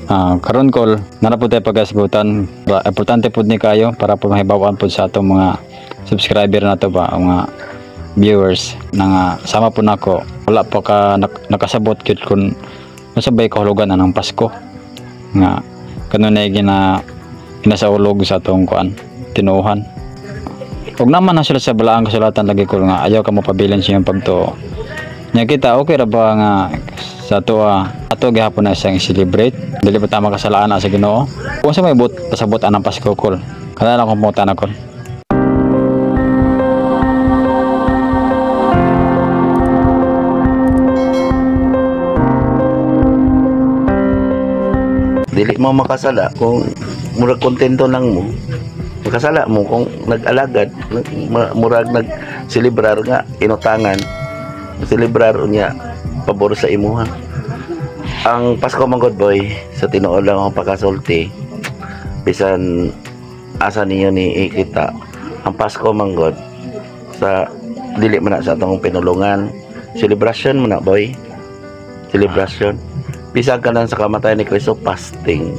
Karon kol, nara po tayo pagkasigutan. Importante po ni kayo para po mahibawan po sa atong mga subscriber na to ba, ang mga viewers na nga sama po nako wala pa ka nakasabot gyud kung unsa bay kahulugan anang Pasko nga kanunay ginasaulog sa atong kuan tinuohan. Ug naman na sila sa balaang kasulatan lagi ko nga ayaw ka mapabilin sa iyong pagtuo. Nya kita okay ra ba nga sa atoa ato gihapon na siyang i-celebrate, dili pa ta makasalaan na sa Ginoo? Kung sa may but pasabot anang Pasko kol, kada lang kung na kol. Dili mo makasala kung murag kontento lang mo. Makasala mo kung nag-alagad, murag nag-celebrar nga inutangan. Celebrar unya pabor sa imuha. Ang Pasko man good boy, sa tinuod lang akong pagkasulti. Bisan asa ninyo ni ikita. Ang Pasko man god sa dili man na sa atong pinulungan. Celebration man na boy. Celebration. Bisag ka lang sa kamatayan ni Kristo, fasting,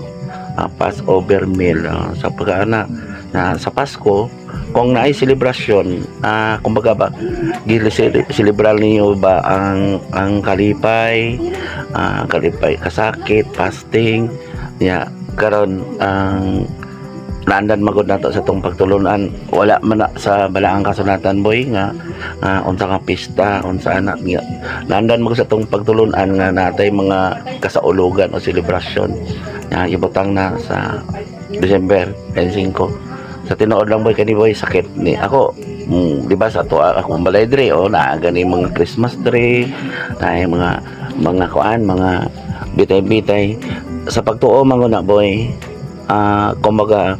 Passover meal, sa pagkaana na sa Pasko, kung naay selebrasyon, kumbaga ba gilebrar niyo ba ang kalipay, kalipay kasakit, fasting niya karon ang naandan magod nato sa tong pagtulunan. Wala man na sa balaang kasulatan boy nga unsa ka pista, unsa anak niya. Naandan magod sa tong pagtulunan nga natay mga kasaulugan o selebrasyon nga ibutang na sa December 25. Sa tinuod lang boy kani boy, sakit ni ako. Di ba sa ato akong balay dre, oh, naa gani mga Christmas tree, naay mga kuan, mga bitay-bitay. Sa pagtuo man na boy, kumbaga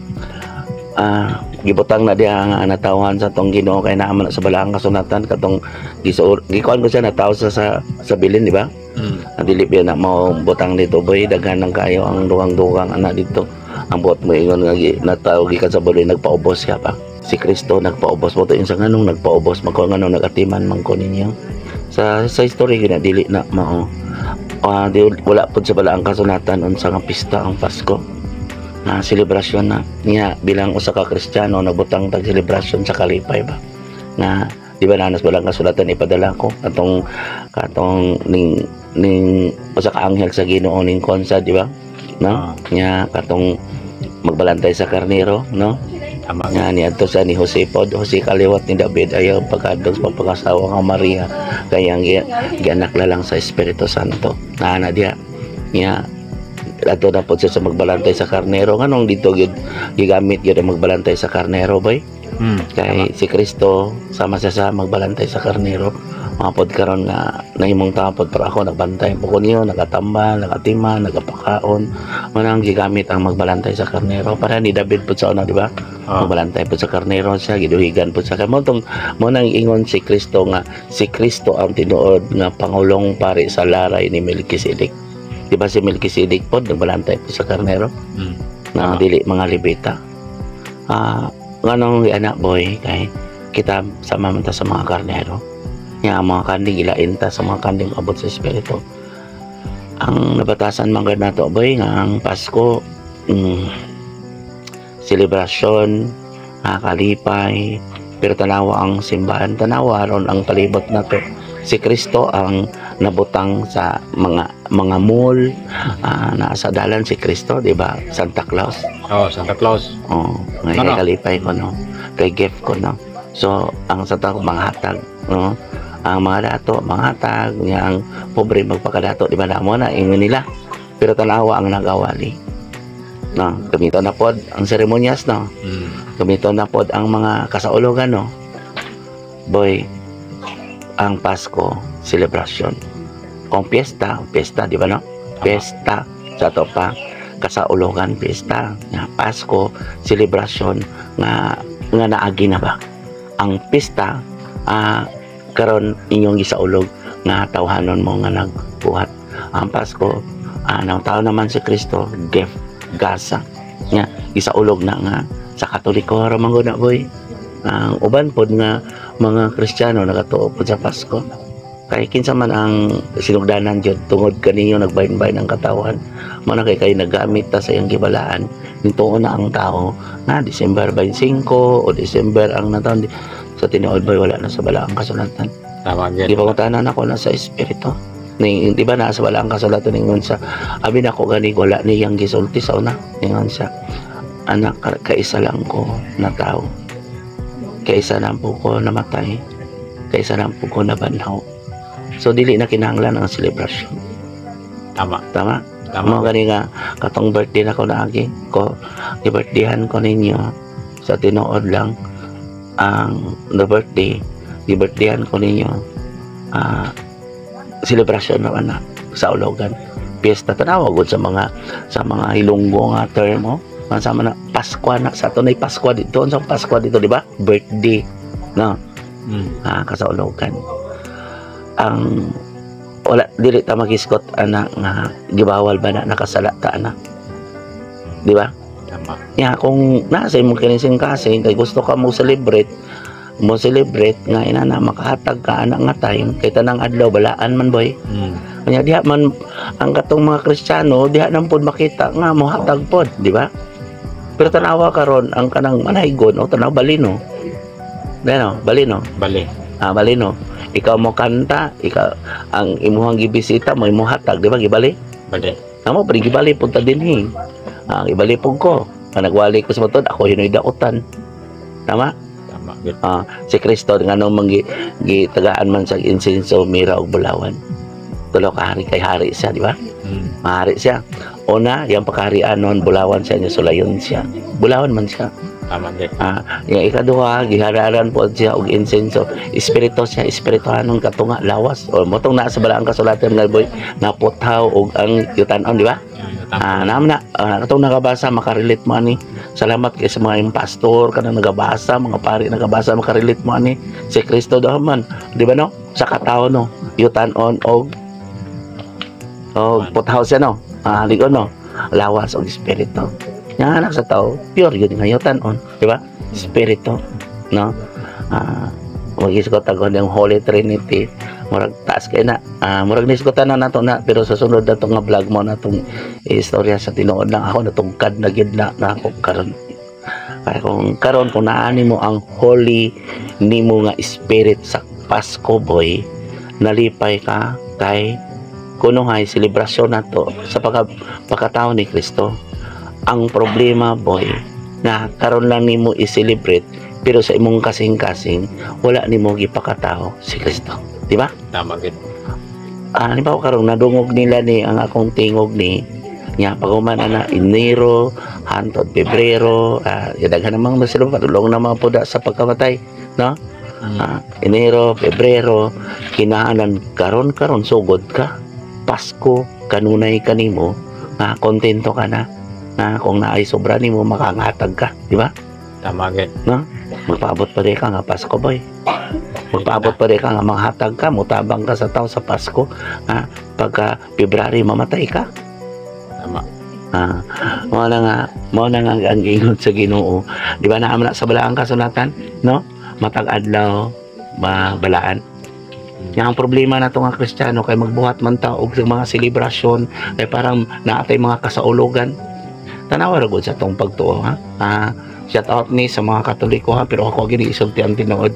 gibutang na diha nga natawhan sa tong Ginoo kay naa man na sa balaang kasulatan katong gisuor gikuan ko siya nataw sa bilin, di ba? Dili biya na mao butang dito boy, daghan lang kayo ang dugang-dugang anak dito. Ang buot mo ingon nga nataw gikan sa balay, nagpaubos siya pa. Si Kristo nagpaubos mo to sa nganong nagpaubos man ko, nganong nagatiman man ko ninyo. Sa history gina dili na mao. Di, wala pud sa balaang kasulatan unsa nga pista ang Pasko. Na selebrasyon na niya bilang usa ka Kristiyano nagbutang tag selebrasyon sa kalipay ba. Nga di ba nanas walang kasulatan ipadala ko atong katong ning usa ka anghel sa Ginoo ning konsa, di ba? No? Nya katong magbalantay sa karnero, no? Tama. Nga niadto sa ni Jose pod, Jose kaliwat ni David, ayaw pagkadlok sa pagpakasawa kang Maria kay ang gianak la lang sa Espiritu Santo. Naa na diha. Nya ato na pod siya sa magbalantay sa karnero. Nganong dito gyud gigamit gyud ang magbalantay sa karnero boy? Kay si Kristo sama siya sa magbalantay sa karnero. Mga pod karon nga nahimong tapod para ako nagbantay po ko niyo, nakatambal, nakatima, nagapakaon. Manang gigamit ang magbalantay sa karnero para ni David pod sa una, di ba? Magbalantay pod sa karnero siya, giduhigan pod sa kamo tong mo nang ingon si Kristo nga si Kristo ang tinuod nga pangulong pari sa laray ni Melchizedek. Di ba si Melchizedek pod nagbalantay pod sa karnero? Na dili mga Levita. Nganong anak boy kay kita sama man ta sa mga karnero. Nga ang mga kanding ilain ta sa mga kanding abot sa espiritu. Ang nabatasan man gud nato boy nga ang Pasko selebrasyon, kalipay, pero tanawa ang simbahan, tanawa ron ang palibot nato. Si Kristo ang nabutang sa mga mall, nasa dalan si Kristo, di ba? Santa Claus. Oh, Santa Claus. Oh, ngay Ano? Kalipay ko no, kay gift ko no. So, ang Santa Claus manghatag, no? Ang mga dato manghatag, nya ang pobre magpakadato, di ba na mo na ingon nila. Pero tanawa ang nagawali. No, gamito na pod ang seremonyas no. Gamito na pod ang mga kasaulugan no. Boy, ang Pasko celebration. Kung piyesta, piyesta, di ba no? Piyesta sa ato pa kasaulugan piyesta nga Pasko celebration nga nga naagi na ba ang pista, karon inyong gisaulog nga tawhanon mo nga nagbuhat ang Pasko. Nang tao naman si Kristo gift gasa nga gisaulog na nga sa Katoliko ra man gud na boy. Ang uban pod nga mga Kristiyano nagatuo pod sa Pasko. Kay kinsa man ang sinugdanan jud tungod kaniyo nagbahin-bahin ang katawan. Mo na kay kay nagamit ta sa iyang gibalaan. Nituo na ang tao na December 25 o December ang nataon. Sa tinuod, boy, wala na sa balaang kasulatan. Tama gyud. Di ba kung ako na sa espiritu? Ni, di ba, nasa balaang kasulatan ningon sa abi nako gani wala niyang gisulti sa una. Ningon siya, "Anak, kaisa lang ko na tao. Kaisa lang po ko namatay. Kaisa lang po ko nabanhaw." So dili na kinahanglan ang selebrasyon. Tama. Tama? Tama. Mo gani nga katong birthday na ko naagi ko, i-birthdayhan ko ninyo sa tinuod lang ang the birthday, i-birthdayhan ko ninyo, selebrasyon naman na sa ulogan, piyesta. Tanawa gud sa mga Ilonggo nga term mo, sama na Pasko na sa ato, nay Pasko dito, sa Pasko dito, di ba, birthday no? Kasaulogan ang wala, dili ta magisgot ana nga gibawal ba na nakasala ta ana, di ba? Tama. Ya kung nasa imong kinising-kasing kay gusto ka mo celebrate nga ina na makahatag ka ana nga time kay tanang adlaw balaan man, boy. Kanya diha man ang katong mga Kristiyano diha nang pod makita nga mohatag pod, di ba? Pero tanawa karon ang kanang manaygon o tanaw balino. Ano, balino. Bali. Ah, balino. Ikaw mo kanta, ikaw ang imuhang gibisita mo imuhatag, di ba gibali? Bali. Amo pa gibali punta dinhi. Ah, gibali pud ko. Pag nagwali ko sa matod, ako hinoy daotan. Tama? Tama gyud. Ah, si Kristo nganong man gitagaan man sa insenso, mira ug bulawan? Tulo ka hari kay hari siya, di ba? Mahari siya. Una, yung pagkaharian noon, bulawan siya niya, sulayon siya. Bulawan man siya. Tama gyud. Ah, yung ikaduha, gihararan po siya og insenso. Espiritu siya, espirituhanon katunga, lawas. O motong naa sa balaang kasulatan nga, boy, naputhaw og ang yutanon, di ba? Tama. Ah, naman na, katong nakabasa, makarelate mo ani. Salamat kay sa mga yung pastor kanang nagabasa, mga pari nagabasa, makarelate mo ani. Si Kristo daw man, di ba no? Sa katao no, yutanon og og puthaw siya no. Ah, ligon no. Lawas og espiritu. Nga anak sa tao, pure yun nga yutanon, di ba? Espiritu, no? Ah, magisgot ako ng Holy Trinity. Murag taas kay na. Ah, murag nisgotan na nato na, pero sa sunod na nga vlog mo na tong istorya. Sa tinuod lang ako natungkad na gid na na ako karon. Kaya kung karon kung naani mo ang holy nimo nga spirit sa Pasko, boy, nalipay ka kay kunuhay selebrasyon nato sa pagkatao ni Kristo. Ang problema, boy, na karon lang nimo i-celebrate pero sa imong kasing-kasing wala nimo gipakatao si Kristo, di ba? Tama gyud. Ah, halimbawa karon nadungog nila ni ang akong tingog ni nya pag-human ana Enero hantod Pebrero, daghan namang sila padulong na mga puda sa pagkamatay no. Ah, Enero, Pebrero, kinahanglan karon karon sugod ka Pasko kanunay kanimo nga kontento ka na na kung naay sobra nimo makangatag ka, di ba? Tama gyud. Magpaabot pa rin ka nga Pasko, boy, magpaabot pa rin ka nga manghatag ka, mutabang ka sa tao sa Pasko, ha? Pagka February mamatay ka. Tama. Ah, mao na nga ang giingon sa Ginoo. Di ba naa man na sa balaang kasulatan, no? Matag adlaw mabalaan. Nga ang problema nato nga Kristiyano kay magbuhat man ta og mga selebrasyon kay parang naatay mga kasaulugan. Tanawa ra gud sa atong pagtuo, ha. Ah, shout out ni sa mga Katoliko ha, pero ako gini isulti ang tinuod.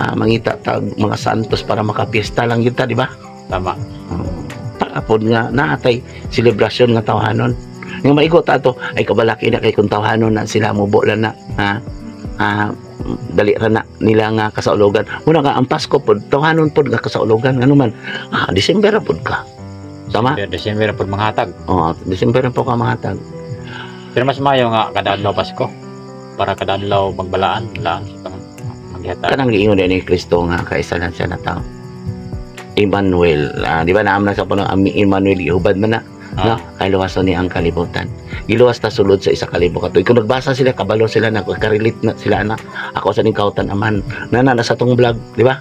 Ah, mangita tag mga santos para makapiesta lang yun ta, di ba? Tama. Para pod nga naatay selebrasyon nga tawhanon. Nga maigo ta ato ay kabalaki na kay kung tawhanon na sila mubo lang na, ha. Ah, dali ra na nila nga kasaulugan. Muna nga ang Pasko pod tawhanon pod nga kasaulugan, ngano man December ra pod ka. Tama? December pod manghatag. Oh, December ra po ka mahatag. Pero mas maayo nga kada adlaw Pasko para kada adlaw magbalaan, balaan sa pang maghatag. Kanang giingon ni Kristo nga kaisa lang siya na tao. Emmanuel, di ba naam na sa punong Emmanuel, gihubad man na no? Kay luwason ni ang kalibutan. Giluwas ta sulod sa 1,000 ka tuig. Kung nagbasa sila, kabalo sila na, karelate na sila na. Ako sa ning kautan aman. Na na sa tong vlog, di ba?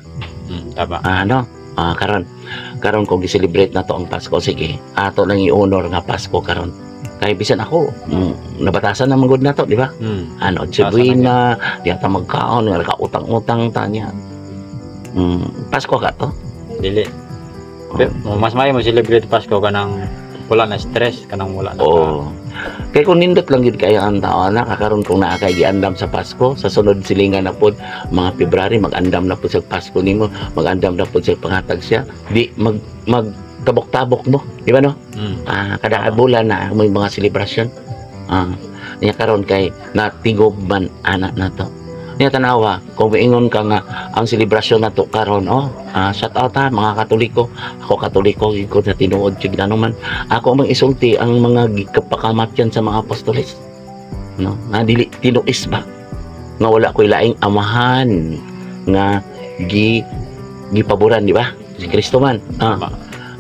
Tama. Ah, no? Ah, karon karon kung gi-celebrate na to ang Pasko, sige. Ato lang i-honor nga Pasko karon. Kay bisan ako, nabatasan na man gud na to, di ba? Ano, Buena, di ata magkaon, nga nakautang-utang ta niya. Pasko ka to? Dili. Pero mas maayo mo celebrate Pasko kanang wala na stress, kanang wala na ka. Oo. Kay kung nindot lang gid kayo ang tao na kakaron, kung naa kay giandam sa Pasko, sa sunod silingan na pod mga February, mag-andam na pod sa Pasko nimo, mag-andam na pod sa panghatag siya, di mag mag tabok-tabok mo, di ba, no? Mm. Ah, kada bulan na may mga selebrasyon. Ah, niya karon kay natigob man ana nato. Niya tanawa, kung moingon ka nga ang selebrasyon nato karon, oh, ah, shout out ha mga Katoliko. Ako Katoliko gid ko sa tinuod jud man. Ako mang isulti ang mga gikapakamatyan sa mga apostoles. No, nga dili tinuis ba? Nga wala ko'y laing amahan nga gipaboran, di ba? Si Kristo man. Ah. Tama.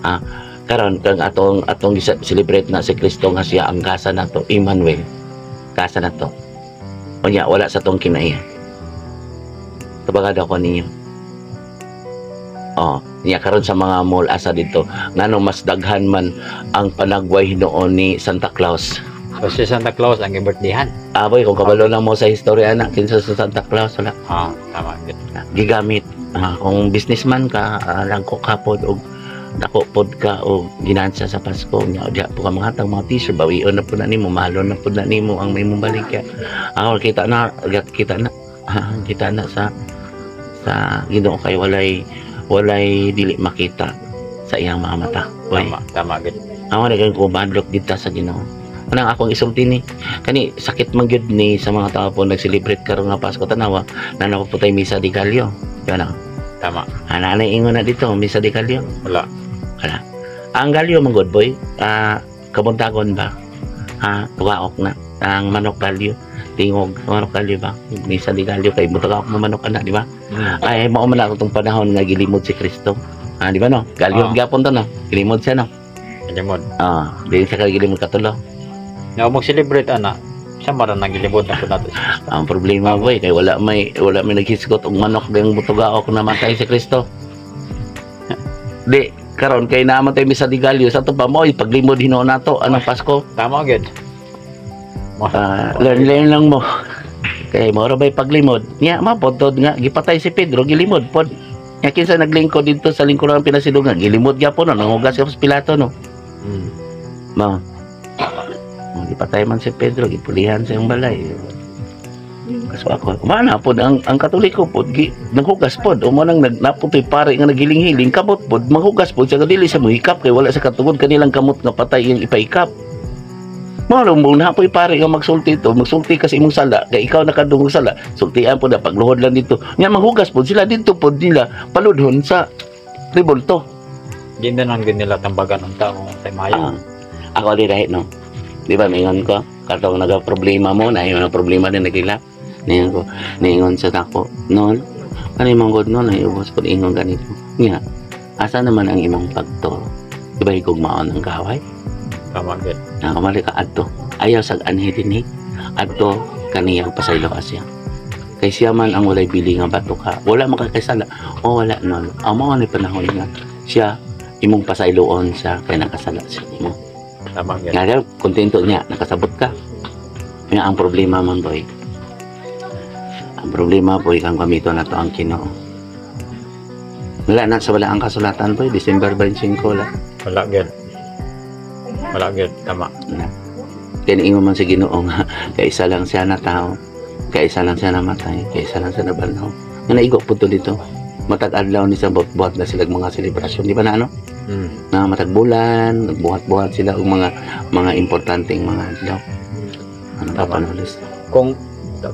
Ah, karon kang atong atong celebrate na si Kristo nga siya ang kasa nato, Emmanuel. Kasa nato. Unya wala sa tong kinaiya. Tabagad ako ninyo. Oh, niya karon sa mga mall asa dito ngano mas daghan man ang panagway hinuon ni Santa Claus? So si Santa Claus ang birthdayhan. Aboy, kung kabalo lang mo sa istorya na kinsa sa Santa Claus, wala. Ah, tama. Gid. Gigamit. Ah, kung businessman ka, langko ka pod og dako pod ka og ginansya sa Pasko nya, diha po ka mga mga t-shirt, bawion na pod na nimo, mahalon na pod na nimo ang may mong baligya. Ako kita na, kita na, ah, kita na sa Ginoo kay walay walay dili makita sa iyang mga mata. Boy. Tama, tama gid. Amo na ko madlok dito sa Ginoo. Anang akong isulti ni kani, sakit man gyud ni sa mga tao po nag-celebrate karon nga Pasko. Tanawa na po tay Misa de Gallo. Yan na. Tama. Ana na ingon na dito Misa de Gallo. Wala. Wala. Ang Gallo man good boy, ah, kabuntagon ba? Ah, tugaok na ang manok Gallo. Tingog manok Gallo ba? Misa de Gallo kay mutagaok mo manok ana, di ba? Mm. Ay mao man ako tong panahon nga gilimod si Kristo. Ah, di ba, no? Gallo Ah. gyapon to, no. Gilimod siya, no. Limod. Ah, di siya gilimod katulo. Nga mag-celebrate ana, siya maran nang gilibod na po nato si Kristo. Ang problema, boy, kay wala may naghisgot og manok dayong butugaok namatay si Kristo. Di karon kay namatay mi sa Digalyo sa to pa mo paglimod hinuon nato anong Pasko. Tama gid. Ah, learn learn lang mo. Kay mo ra bay paglimod. Nya mapodod nga gipatay si Pedro, gilimod pod. Nya kinsa naglingkod didto sa lingkuran pinasidungan, gilimod gyapon, no, nanghugas gyapon si Pilato, no. Ma. Oh, gipatay man si Pedro, gipulihan sa iyang balay. Kaso ako, kumana pod ang Katoliko pod gi naghugas pod. O mo nang nagnaputoy pare nga nagiling-hiling kamot pod, manghugas pod sa dili sa mohikap kay wala sa katungod kanilang kamot nga patay iyang ipaikap. Mao lang mo napoy pare nga magsulti to, magsulti ka sa imong sala kay ikaw nakadungog sala, sultian pod na pagluhod lang dito. Nya manghugas pod sila dito pod nila paludhon sa rebulto. Di na lang din nila tambagan ang tao sa mayo. Ah, ako di rahit, no. Di ba mingon ko katong naga problema mo na yung mga problema din nagila. Ningon ko, ningon sa tako, "Nol, kani mong god no, na ubos ko ingon ganito." Nga, asa naman ang imong pagturo? Di ba higugmaon ang kaway? Tama gid. Na kamali ka adto. Ayaw sag anhi dinhi. Adto kaniyang pasaylo siya. Kay siya man ang walay bili nga bato ka. Wala makakasala. O wala, nol. Ang mga ni panahon nga siya imong pasayloon siya kay nakasala siya nimo. Tama gid. Nga kontento niya, nakasabot ka. Nga ang problema man, boy. Ang problema, boy, kang gamito na to ang Ginoo. Wala na sa wala ang kasulatan, boy, December 25 la. Wala gid. Wala gid, tama. Kaya niingon man sa Ginoo nga kaysa lang siya na tao, kaysa lang siya namatay, kaysa lang siya nabanhaw. Nga naigo po to dito. Matag adlaw ni sa buhat na sila mga selebrasyon, di ba na ano? Na matag bulan, nagbuhat-buhat sila og mga importanteng mga adlaw. Ano pa Tama. Panolis?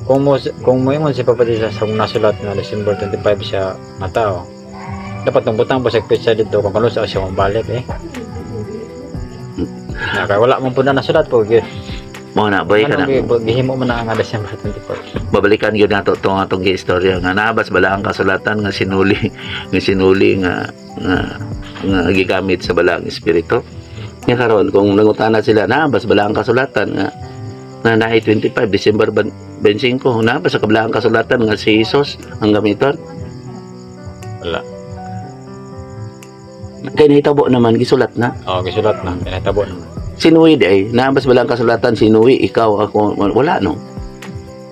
Kung mo ingon si Papa Jesus sa nasulat nga December 25 siya nga tao, dapat nung butang pa sa petsa dito kung kano sa siya mabalik eh. Na kay wala man po na nasulat po gyud. Mo na boy Ano kana. Gihimo man na nga December 24. Babalikan gyud nato tong atong istorya nga naabas bala ang kasulatan nga sinuli nga gigamit sa balaang espiritu. Nga karon kung nangutana sila, naabas bala ang kasulatan nga na naay 25 December 25, naabas sa kabalaang kasulatan nga si Jesus ang gamiton? Wala. Kay nahitabo naman, gisulat na. Oh, gisulat na, pinahitabo naman. Si Noe di ay naabas bala ang kasulatan si Noe, ikaw, ako? Wala, no?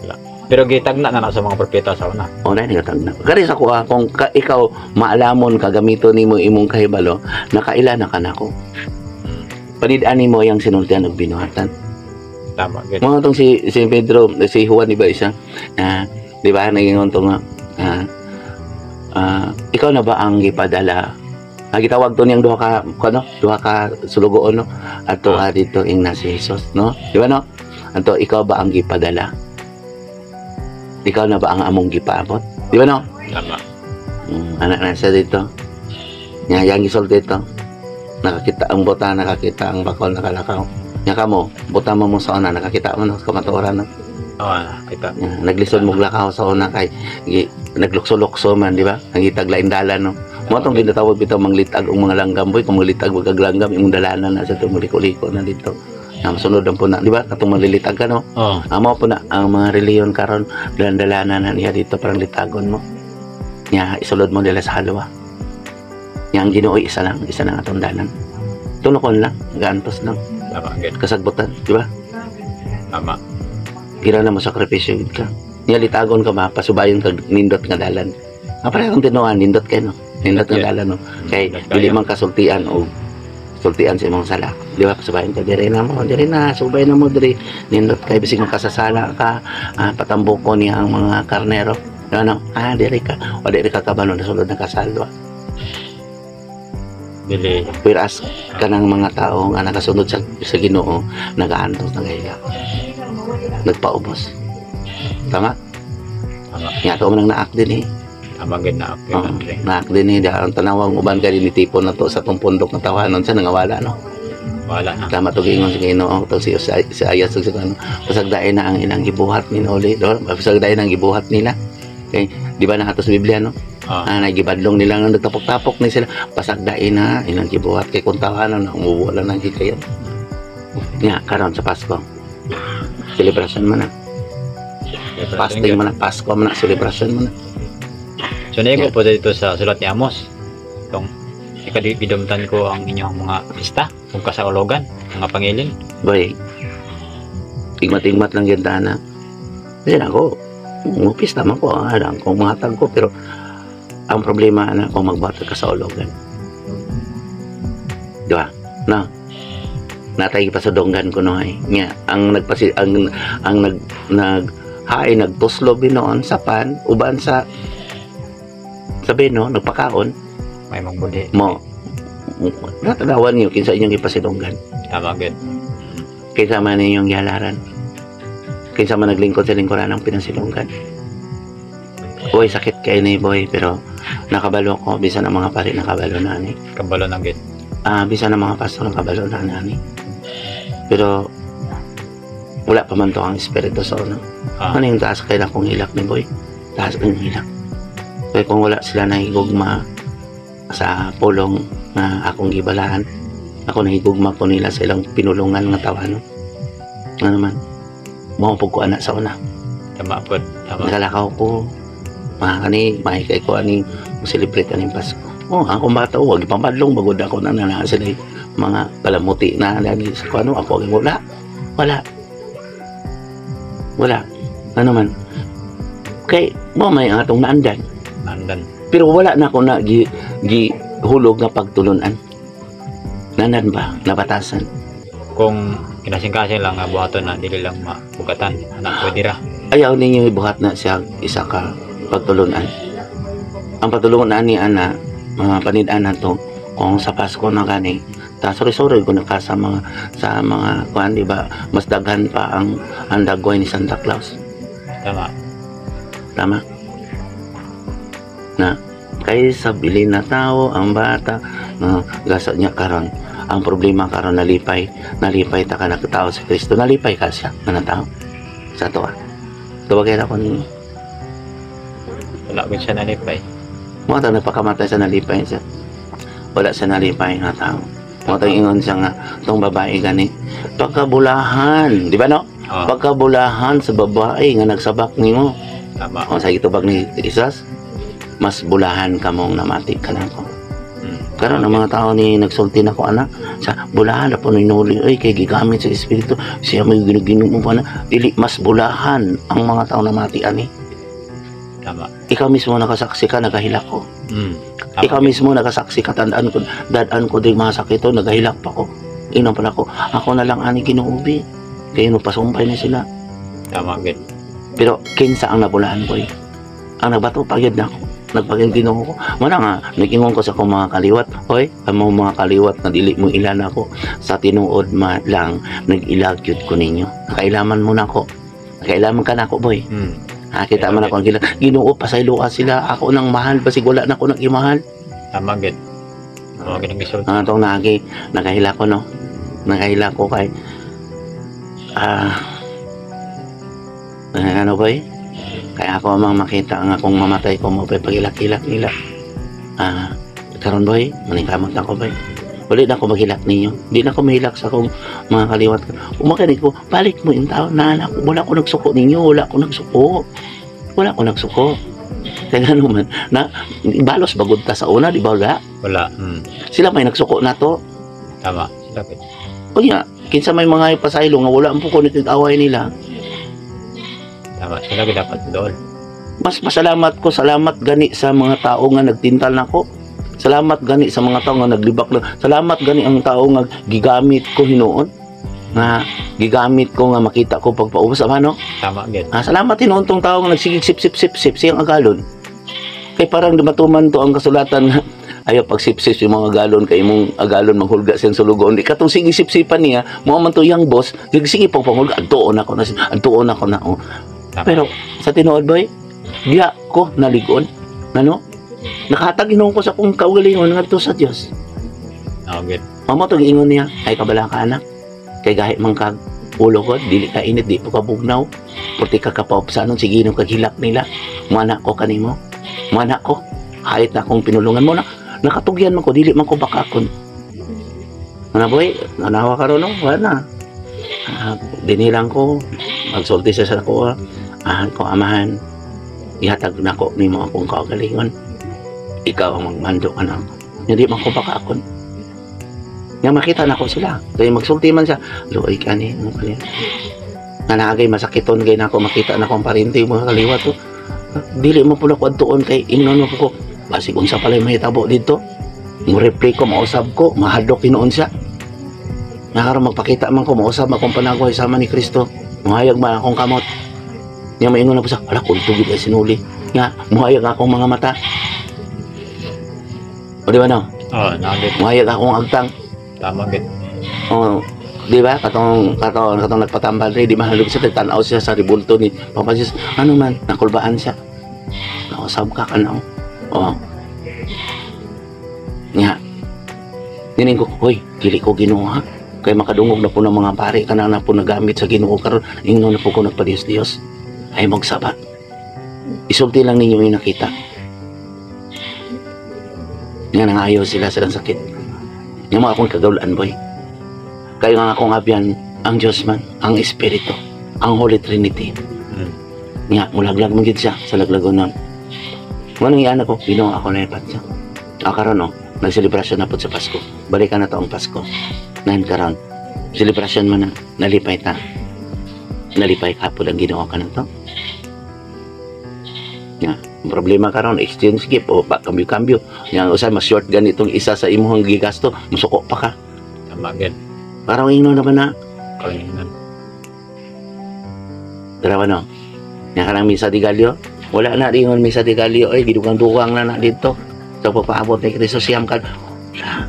Wala. Pero gitagna na na sa mga propeta sa una. O na na. Kari sa kuha kung ka, ikaw maalamon ka gamito nimo imong kahibalo, nakaila na ka nako. Panid-an nimo yang sinultian og binuhatan. Tama gid. Mga tong si si Pedro, si Juan, di ba isa? Na, di ba nagingon to nga ikaw na ba ang gipadala? Ang gitawag to niyang duha ka kuno, duha ka sulugoon, no? Ato dito ing na si Jesus, no? Di ba, no? Anto ikaw ba ang gipadala? Ikaw na ba ang among gipaabot? Di ba, no? Tama. Anak na siya dito. Nya yang gisulti dito. Nakakita ang buta, nakakita ang bakol, nakalakaw. Nya kamo, buta mo mo sa una, nakakita mo no, kamatuoran, no? Oo, kita. Nya, naglisod mo lakaw sa una kay naglukso-lukso man, di ba? Ang itag lain dalan, no. Mo tong ginatawag bitaw manglitag og mga langgam, boy, kung manglitag wag kag langgam imong dalanan na sa itong liko-liko na dito. Nya masunod ang puna, di ba? Katong manlilitag ka, no? Oo. Amo po na ang mga reliyon karon, dalan-dalanan na niya dito parang litagon mo. Nya isulod mo nila sa halwa. Nya ang Ginoo isa lang, isa lang atong dalan. Tunokon lang, gaantos lang, Tama gid. Kasagbutan, di ba? Tama. Gira na mo sakripisyo gid ka. Nya litagon ka ba, pasubayon kag nindot nga dalan. Ang pareho kang tinuan, nindot kay, no. Nindot nga dalan, no. Kay Nindot dili kayo. Man kasultian og sultian sa imong sala. Di ba? Pasubayon ka dire na mo, dire na, subay na mo dire. Nindot kay bisig makasasala ka, patambuko niya ang mga karnero. Ano? Dire ka. O dire ka kabalo nasulod na kasalwa. Dili. Whereas kanang mga tao nga nakasunod sa Ginoo, nagaantos, nagahiya. Nagpaubos. Tama? Tama. Nga to man ang naak din eh. Tama gid na. Okay, Oo, Andre. naak din eh. Ang tanawang uban kay nitipon na to sa tong pundok nga tawanon sa nangawala, no. Wala na. Tama to giingon sa Ginoo to si Ayas ug si ano. Pasagdain na ang ilang gibuhat ni Oli, do. Pasagdain ang gibuhat nila. Okay, di ba na ato sa Biblia, no? Nagibadlong nila nga nagtapok-tapok ni sila. Pasagdain na ilang gibuhat kay kung tawanon na umubo lang nang kayo. Nga karon sa Pasko. Selebrasyon man na, fasting man na, Pasko man na, selebrasyon man na. So naigo po dito sa sulat ni Amos. Kung ikadidumtan ko ang inyong mga pista, kung kasaulogan, mga pangilin. Boy, igmat-igmat lang yun na. Kasi ako, mupista man ko, alam kong mga ko, pero ang problema na kung magbuhat ka sa ulogan. Di ba? No? Natay pa sa donggan ko no ay. Nga, ang nagpasi ang nag nag hain nagtuslo binoon sa pan uban sa bino nagpakaon. May magbudhi. Mo natanawan niyo kinsa inyong gipasidonggan. Tama gid. Kinsa man inyong gihalaran, kinsa man naglingkod sa lingkuran ang pinasilonggan. Boy, sakit kay ni boy, pero nakabalo ko bisan ang mga pari nakabalo na ani. Kabalo na gid. Bisan ang mga pastor nakabalo na ani, pero wala pa man to ang espiritu sa una. Ano yung taas kay akong hilak ni boy, taas ang hilak kaya kung wala sila nahigugma sa pulong na akong gibalaan, ako nahigugma ko nila sa ilang pinulungan nga tawano ano man mo pug ko ana sa una. Tama pod. Tama. Nakalakaw ko mga kani mahikay ko ani mo celebrate aning Pasko. Oh, akong bata, oh, wag ipamadlong bagod ako na na sila mga palamuti na dani sa kuano ako ang wala wala wala ano man kay mo may ang atong naandan. Andan. Pero wala na ako na gi, gi hulog nga pagtulunan nanan ba nabatasan. Kung kinasingkasing lang nga buhaton na dili lang mapugatan anak pwede ra. Ayaw ninyo ibuhat na siya isa ka pagtulunan. Ang pagtulunan ni ana, mga panid-an to, kung sa Pasko na gani, ta sorry sorry ko na ka sa mga kuan, di ba? Mas daghan pa ang dagway ni Santa Claus. Tama. Tama? Na kay sa bilin na tao ang bata no, gasa niya karon. Ang problema karon, nalipay nalipay ta ka nakatao si Kristo, nalipay ka siya nga natao sa tuwa. Tawagin ako ninyo. Wala gud siya nalipay. Mo ta nagpakamatay sa nalipay siya. Wala siya nalipay nga tao. Mo ta ingon siya nga tong babae gani pagkabulahan, di ba, no? Oh, Pagkabulahan sa babae nga nagsabak nimo. Tama. Kung sa gitubag ni Jesus, mas bulahan ka mong namati ka lang ko. Karon ang mga tao ni nagsulti na ko ana sa bulahan na po ni Noli, ay kay gigamit sa espiritu siya, may ginuginom mo pa na dili mas bulahan ang mga tao na mati ani. Ikaw mismo nakasaksi ka, nagahilak ko. Ikaw mismo nakasaksi ka, tandaan ko, dadaan ko di mga sakito, nagahilak pa ko. Inom pala ko, ako na lang ani Ginoo bi. Kaya no pasumpay na sila. Tama gid. Pero kinsa ang nabulahan ko eh. Ang nagbato pagyud na ako. Nagpagyud Ginoo ko. Muna nga, nag-ingon ko sa akong mga kaliwat, "Hoy, amo mga kaliwat na dili mo ilan ako sa tinuod ma lang, nag-ilag gyud ko ninyo. Nakailaman mo na ako. Nakailaman ka na ako, boy." Ha, kita man ako ang gila. Ginoo, pasayloa sila. Ako nang mahal, basig wala na ako nag-imahal. Tama gid. Mao gid ang gisulti. Ang atong naagi, nakahila ko, no? Nakahila ko kay, ano boy? Kaya ako amang makita ang akong mamatay ko mo pa pagilak-hilak nila. Karon boy, maningkamot ako, boy. Wala na ako maghilak ninyo. Di na ako mahilak sa akong mga kaliwat. Umakinig ko, balik mo yung tao na anak. Wala ko nagsuko ninyo. Wala ko nagsuko. Wala ko nagsuko. Kaya ano man, na, balos bagod ta sa una, di ba wala? Wala. Sila may nagsuko na to. Tama. Sila gid. Kunya, kinsa may mga pasaylo nga wala ang po ko away nila. Tama. Sila gid dapat doon. Mas pasalamat ko, salamat gani sa mga tao nga nagtintal nako. Salamat gani sa mga tao nga naglibak na. Salamat gani ang tao nga gigamit ko hinuon. Nga gigamit ko nga makita ko pagpaubos ama, no. Tama gid. Ah, salamat hinuon tong tao nga nagsigig sip sip sip sip siyang agalon. Kay parang dumatuman to ang kasulatan nga ayaw pagsipsip yung mga galon kay imong agalon manghulga siyang sulugoon. Di katong sige sipsipan niya, mo man to yang boss, sige pag panghulga adtuon ako na, adtuon ako na. Oh. Tama. Pero sa tinuod, boy, diya ko naligon. Ano? Nakahatag hinuon ko sa akong kaugalingon ngadto sa Dios. Mao gid. Mamo to giingon niya, "Ay kabala ka, anak. Kay gahi man kag ulo ko, dili ka init, di pa ka bugnaw. Purti ka kapaupsanon, sige nung kaghilak nila. Muana ko kanimo. Muana ko. Hayit na akong pinulungan mo na. Nakatugyan man ko, dili man ko bakakon." Ano boy, nanawa ka ron, no? Wala na. Ah, dinilang ko, magsulti siya sa ako, ko amahan, ihatag na ko nimo akong kaugalingon. Ikaw ang magmando ka na ako. Hindi man ko bakakon. Nga makita na ko sila. Kaya magsulti man siya, luoy ka ni, ano ka niya. Nga naagay masakiton kay nako makita na akong parinti mga kaliwat to. Dili mo po na ko adtuon kay ingnon mo po ko. Basig unsa pala mahitabo dito. Mo reply ko, mausab ko, mahadlok hinuon siya. Nga karon magpakita man ko, mausab akong panagway sama ni Kristo. Muhayag man akong kamot. Nga maingon na po siya, "Ala, kulto gid ay sinuli." Nga muhayag akong mga mata. O di ba no? Oh, naa gid. Muhayag akong agtang. Tama gid. Oh, di ba? Katong katong katong nagpatambal rin, di ba siya nagtan-aw siya sa ribulto ni Papa Jesus. Ano man, nakulbaan siya. Nausab ka kanaw. Oh. Nga. Nining ko, "Hoy, dili ko Ginoo ha. Kay makadungog na po ng mga pare kana na po nagamit sa Ginoo karon, ingnon na po ko nagpadiyos-Diyos. Ay magsabat. Isulti lang ninyo yung nakita." Nga nangayo sila silang sakit. Yung mga akong kagawalan, boy. Kaya nga akong abyan, ang Diyos man, ang Espiritu, ang Holy Trinity. Nga, mulaglag man gid siya sa laglagon na. Manang iana ko, Ginoo ako na ipat siya. Ah, karon no, nagselebrasyon na po sa Pasko. Balikan na to ang Pasko. Ngayon karon, selebrasyon man na, nalipay ta. Nalipay ka po ang Ginoo ka na to. Nga, ang problema karon exchange gift o pa kambyo-kambyo. Yang usa mas short ganitong isa sa imuhang gigasto, musuko pa ka. Tama gid. Parang ingnon naman na, Kalingan. Dalawa no. Nga kanang misa di Gallo, wala na dingon misa di Gallo ay gidugang-dugang na na dito. Sa pagpaabot ni Kristo siyam ka. Wala.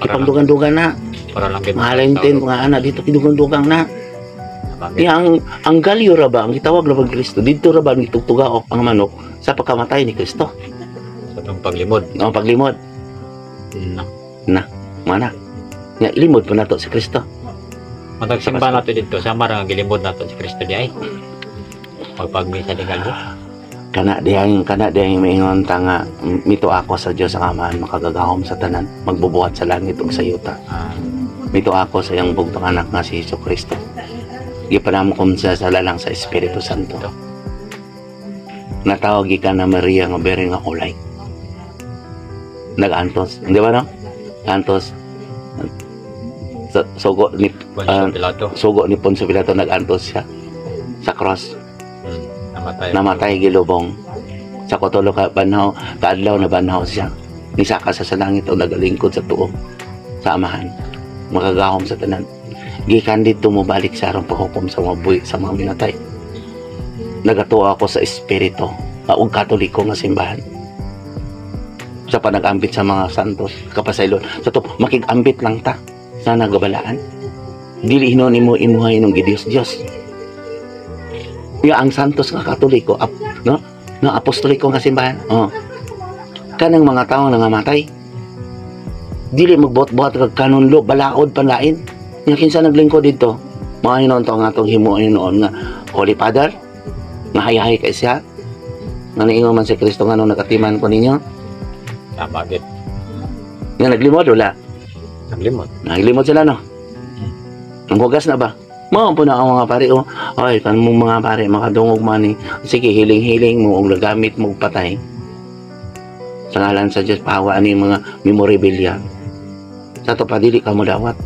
Ipangdugang-dugang na. Para lang gid. Mahalentin mga anak dito gidugang-dugang na. Tama gid. Yang ang Gallo ra ba ang gitawag ra ba Kristo? Dito ra ba ang gitugtugaok ang manok sa pagkamatay ni Kristo? Sa itong paglimod. Ang paglimod, mana. Nga ilimod pa nato si Kristo. Matag simba nato dito, sama ra nga gilimod nato si Kristo di ay. Pagpagmisa di Gallo. Kana diyang maingon ta nga mito ako sa Dios ang Amahan makagagahom sa tanan, magbubuhat sa langit ug sa yuta. Mito ako sa iyang bugtong anak nga si Hesus Kristo. Gipanamkom siya sa lalang sa Espiritu Santo. Natawag gikan na Maria nga bere nga kulay. Nag-antos, di ba no? Antos sa sugo ni Poncio Pilato. Sugo ni Poncio Pilato, nag-antos siya sa cross. Namatay. Namatay, gilubong sa kutulo ka banhaw, kaadlaw na banhaw siya, nisaka sa langit o nagalingkod sa tuo sa Amahan makagahom sa tanan, gikan didto mobalik sa aron paghukom sa mga buhi, sa mga minatay. Nagatuo ako sa espiritu ug Katoliko nga simbahan sa panag-ambit sa mga santos kapasaylon sa to, makig-ambit lang ta sa nagabalaan. Dili hinuon nimo imuhay nung gidiyos Diyos nga ang santos nga Katoliko no, nga apostoliko nga simbahan. Oh, kanang mga tao nga nangamatay, dili magbuhat-buhat kag canon law, balaod panlain nga kinsa naglingkod didto. Mga hinuon to nga atong himuon hinuon nga Holy Father nga hayahay kay siya nga niingon man si Kristo nga nung nakatiman ko ninyo. Tama gid. Nga naglimod, wala? Naglimot. Naglimod sila, no? Ang hugas na ba? Mao po na ang mga pare, oh. Ay, kan mo mga pare, makadungog man ni. Sige, hiling-hiling mo, og nagamit mo patay. Sa ngalan sa Diyos, pahawa ani mga memorabilia. Sa to pa, dili ka mo dawat.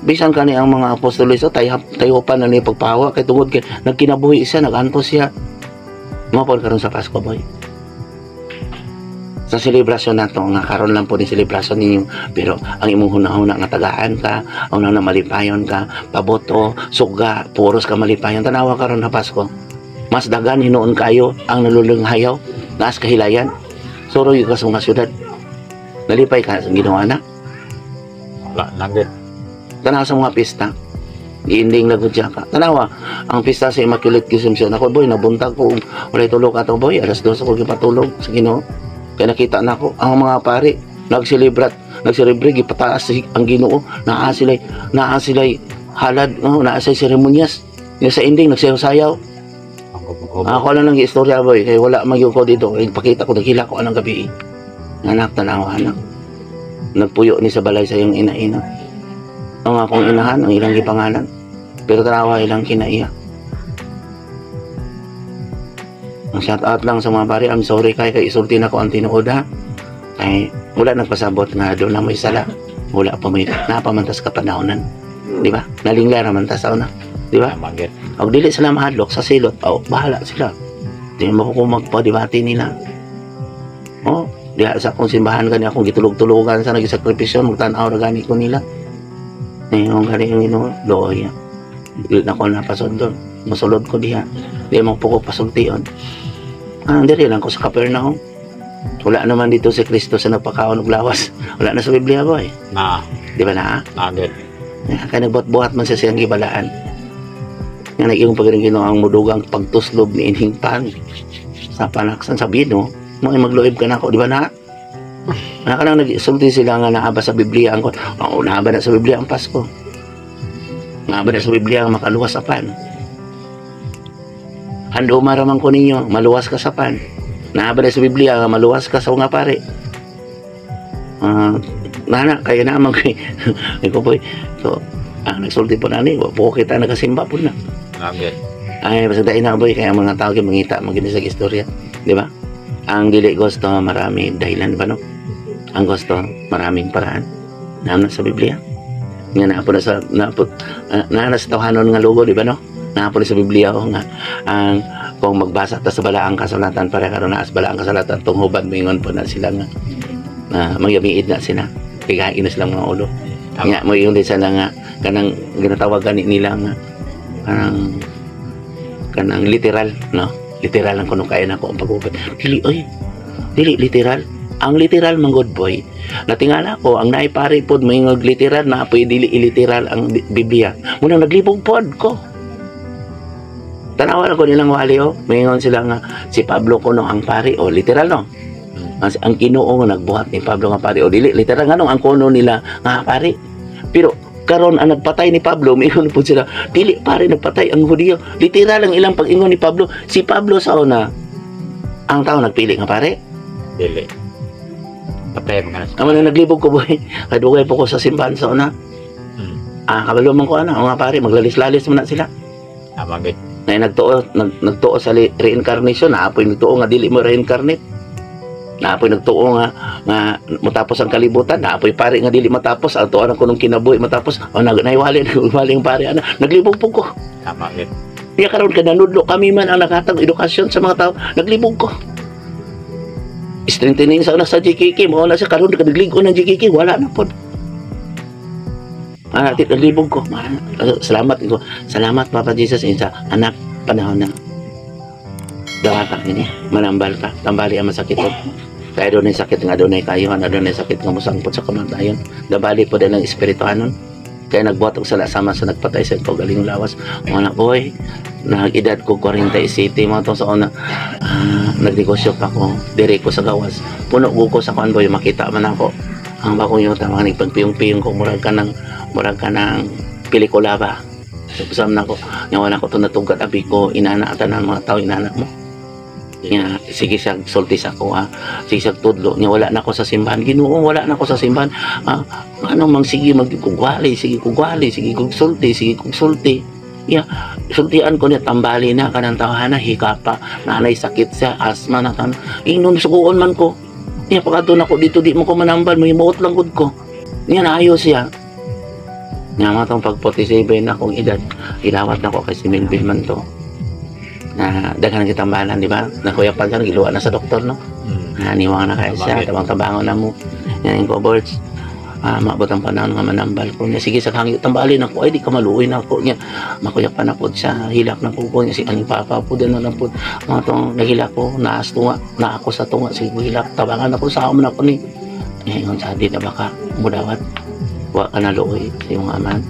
Bisan kani ang mga apostoles, oh, tayupan na ni pagpahawa, kay tungod kay nagkinabuhi siya, nagantos siya. Mao po karon sa Pasko, boy. Sa selebrasyon nato nga karon lang po ni selebrasyon ninyo, pero ang imong hunahuna nga tagaan ka, ang hunahuna malipayon ka, paboto, suga, puros ka malipayon. Tanawa karon na Pasko. Mas dagan hinuon kayo ang nalulunghayaw, naas kahilayan. Suro yung ka sa mga syudad. Nalipay ka sa ginawa na. Wala na gid. Tanawa sa mga pista. Giinding lagod siya ka. Tanawa, ang pista sa Immaculate Conception. Ako, boy, nabuntag ko. Walay tulog ato, boy. Alas 2 ako gipatulog sa Ginoo. Kaya nakita na ako, ang mga pare, nagselebrat, nagselebre, gipataas ang Ginoo. Naa sila'y halad, oh, naa sila'y seremonyas. Nga sa ending, nagsayaw-sayaw. Ang hubog. Ako lang nang istorya, boy, kay wala man gyud ko dito. Kay pakita ko, nagkila ko anang gabi. Anak, tanawa, anak. Nagpuyo ni sa balay sa iyong ina-ina. Ang akong inahan, ang ilang gipangalan. Pero tanawa ilang kinaiya. Ang shout out lang sa mga pare, I'm sorry kay kay isulti na ko ang tinuod ha. Kay wala nagpasabot nga doon na may sala. Wala pa may napamantas ka panahonan. Di ba? Nalingla raman ta sa una. Di ba? Tama gid. Og dili sila mahadlok sa silot, oh, bahala sila. Di mo ko magpa-debate nila. Oh, diha sa akong simbahan gani akong gitulog-tulogan sa nagisakripisyo, magtan-aw ra gani ko nila. Ngayon gani ang Ginoo, looy. Dili na ko napasundon. Mosulod ko diha. Di mo po ko pasultion. Ah, diri lang ko sa Capernaum. Wala naman dito si Kristo sa nagpakaon og lawas. Wala na sa Biblia, boy. Na, Di ba na? na gid. Kaya nagbuhat-buhat man siya siyang gibalaan. Nga nag-iyong pagkarin Ginoo ang mudugang pagtuslob ni ining pan sa panaksan sa bino, mo ay magluib ka na ako, di ba na? Nga ka lang nag-sulti sila nga naa ba sa Biblia ang, oo, naa ba na sa Biblia ang Pasko? Naa ba na sa Biblia ang makaluwas sa pan? Handuma raman ko ninyo, maluwas ka sa pan. Naa ba na sa Biblia nga maluwas ka sa mga pare? Ah, nana, kaya na mag ikaw po. So, ang nagsulti po na ni, wa po kita nagasimba po na. Na gid. Ay, basta dahil na, boy, kaya ang mga tao kay mangita, magindi sa istorya. Di ba? Ang dili gusto, marami dahilan ba, no? Ang gusto, maraming paraan. Naa na sa Biblia. Nga naa po na sa, naa na sa tawhanon nga lugo, di ba, no? Naa po na sa Biblia, oh, nga, ang, kung magbasa ta sa balaang kasulatan, para karon naas balaang kasulatan, tunghuban, mingon po na sila nga, na magyamiid na sila. Pigain na silang mga ulo. Tama. Nga, mo yun din sila nga, kanang ginatawag gani nila nga, kanang kanang literal, no? Literal ang kuno kaya nako ang pag-ubad. Dili oy. Dili literal. Ang literal man good, boy. Natingala ko ang naay pare pod moingog literal na apoy dili iliteral ang Biblia. Munang naglibog pod ko. Tanawa ko nilang wali oh. Moingon sila nga si Pablo kuno ang pare o literal, no? Ang Ginoo nga nagbuhat ni Pablo nga pare o dili literal nganong ang kuno nila nga pare. Pero karon ang nagpatay ni Pablo, miingon po sila, dili pare nagpatay ang Hudiyo. Literal ang ilang pag-ingon ni Pablo. Si Pablo sa una, ang tao nagpili nga pare. Dili. Patay mga Amo na naglibog ko, boy. Kay dugay po ko sa simbahan sa una. Ah, kabalo man ko ana, o nga pare, maglalis-lalis man na sila. Tama gid. Na nagtuo nagtuo sa reincarnation, na apoy nagtuo nga dili mo reincarnate. Naapoy nagtuo nga nga matapos ang kalibutan, naapoy pare nga dili matapos, ang tuo ang kunong kinabuhi matapos. O nag naiwali nagwali ang pare ana, naglibog po ko. Tama gid. Kaya karon ka nanudlo kami man ang naghatag edukasyon sa mga tao, naglibog ko. Strengthening sa una sa GKK, mao na siya karon nagligo ng GKK, wala na pod. Ah, naglibog ko. Salamat ko. Salamat, Papa Jesus, sa anak panahon na. Dawata gini, manambal ka, tambali ang masakit. Kaya doon ay sakit nga doon ay kayuhan, doon ay sakit nga musangpot sa kamatayon. Dabali po din ang espirituhanon. Kaya nagbuhat og sala sama sa nagpatay sa kaugalingong lawas. Mga boy, nag-edad ko 47 mga to sa una, nagnegosyo pa ko, dire ko sa gawas. Puno ko sa kuan, boy, makita man ako. Ang bakong yuta, mga nagpagpiyong-piyong ko, murag ka ng pelikula ba. So, pusam na ko, nga wala ko to natugad abi ko, inana tanan mga tao, inana mo. Nga, sige siya, sulti sa ko, ha. Sige siya tudlo. Nga, wala na ako sa simbahan. Ginoo, wala na ako sa simbahan. Ah, ano mang sige magkugwali, sige kugwali, sige kugsulti, sige kugsulti. Ya, sultian ko niya, tambali na, kanang tawhana, hika pa, nanay sakit siya, asma na tan. Ingnon, sukuon man ko. Niya, pagkadto na ko dito, di mo ko manambal, may muot lang gud ko. Niya, naayos siya. Niya, mga tong pag 47 na akong edad, ilawat na ko kay si Melvin man to. Na daghan kita tambalan, di ba? Na kuya pa giluwa na sa doktor, no? Naniwang na kaya siya, tabang-tabangon na mo. Yan ko, Bords. Maabot ang panahon nga manambal ko niya. Sige sa hangyo, tambalin ako. Ay, di ka maluoy na ako niya. Makuya pa na po siya, hilak na po ko niya. Si aning papa po, din na lang po. Mga tong nahilak ko, naas tunga, na ako sa tunga. Sige, hilak, tabangan ako sa na ako ni. Ngayon sa di na baka mudawat. Wa ka na luoy sa iyong amahan.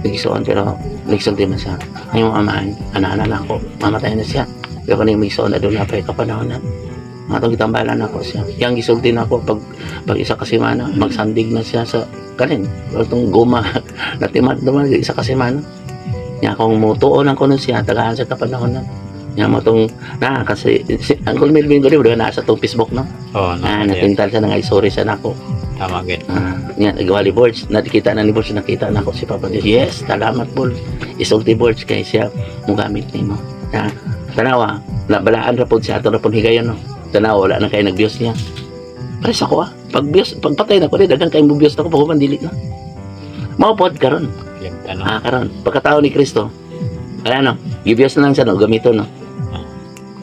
Nagisuon, pero nagsulti man siya. Ang iyong amahan, ana-ana na ako, mamatay na siya. Pero kaning migsuon na doon na pa kapanahon na. Mga itong gitambalan ako siya. Yang gisulti na ako pag, pag isa ka semana, magsandig na siya sa kanin. O itong goma na timad naman, isa ka semana. Nya akong mutuon ang kuno siya, tagaan sa kapanahon na. Nya mo tong na kasi si Uncle Melvin ko di ba nasa tong Facebook, no? Oh, no. Ah, natintal siya nang ay sorry siya nako. Tama gid. Ah, nya nagwali boards, nakita na ni boards, nakita na ako si Papa Diyos. Yes, salamat board. Isulti boards kay siya mugamit nimo. Na tanawa, nabalaan ra pod siya ato ra pod higayon, no. Tanawa, wala na kay nag-views niya. Pares ako ah. Pag views, pagpatay na ko di daghan kay mo views na ko pag dili na. Mao pod karon. Limta, no. Ah, karon pagkatao ni Kristo. Kaya no, gi-views na lang siya, no, gamiton, no.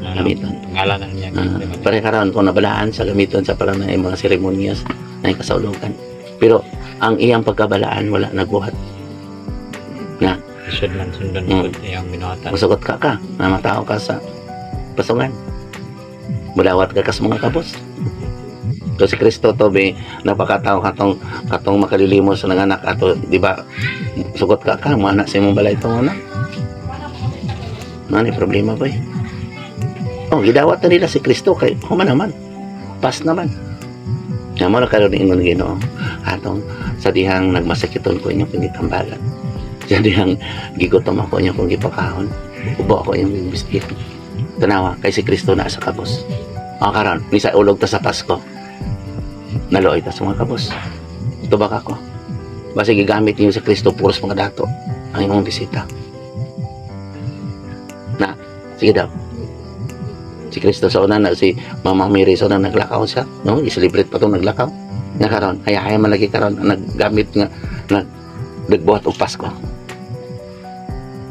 Ano, Gamiton. pangalan na niya. Ah, pare karon kung nabalaan sa gamiton sa parang na mga seremonyas na kasaulugan. Pero ang iyang pagkabalaan wala nagbuhat. Isod man sundon pod iyang binuhatan. Musugot ka ka, na matao ka sa pasungan. Mulawat ka kas mga kabos. So si Kristo to be napakatao katong katong makalilimos sa nanganak ato, di ba? Sugot ka ka, mana sa imong balay itong una. Ano problema ba eh? Oh, gidawat na nila si Kristo kay human naman. Pas naman. Nga mo na karon ingon Ginoo atong sa dihang nagmasakiton ko inyong kong gitambalan. Sa dihang gigutom ako inyong kong gipakaon. Ubo ako inyong gibistit. Tanawa kay si Kristo na sa kabos. Mga karon, ni sa ulog ta sa Pasko. Naluoy ta sa mga kabos. Tubak ako. Basta gigamit niyo si Kristo puros mga dato ang imong bisita. Na, sige daw. Si Kristo sa una na si Mama Mary sa una naglakaw siya, no? I-celebrate pa tong naglakaw. Nga karon, hay man lagi karon ang naggamit nga nagbuhat og Pasko.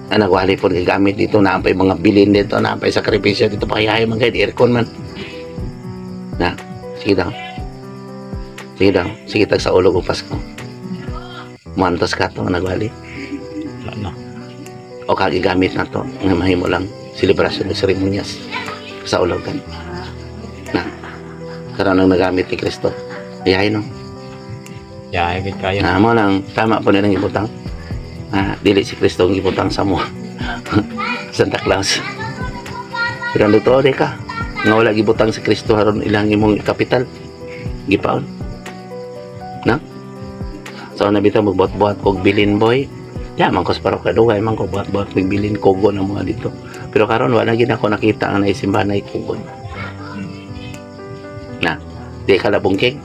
Ang nagwali po gigamit dito na pay mga bilin dito, na pay sakripisyo dito, pahayahay man kay aircon man. Na, sige daw. Sige daw, sige tag sa ulog og Pasko. Muantos ka to nagwali. Wala na. O kagigamit na to nga mahimo lang selebrasyon ng seremonyas sa ulogan na karon ang nagamit ni Kristo ay no. Yahay gid kayo. Na mo lang tama po nilang ibutang, dili si Kristo ang ibutang sa mo Santa Claus, pero ang totoo di ka nga wala gibutang si Kristo haron ilang imong kapital gipaon na. So na bitaw magbuhat-buhat kog bilin, boy. Ya man ko sa parokya dugay man ko buhat-buhat kog bilin, kugon ang mga dito, pero karon wala gid ako nakita ang naisimbahan na kugon na di ka labungking.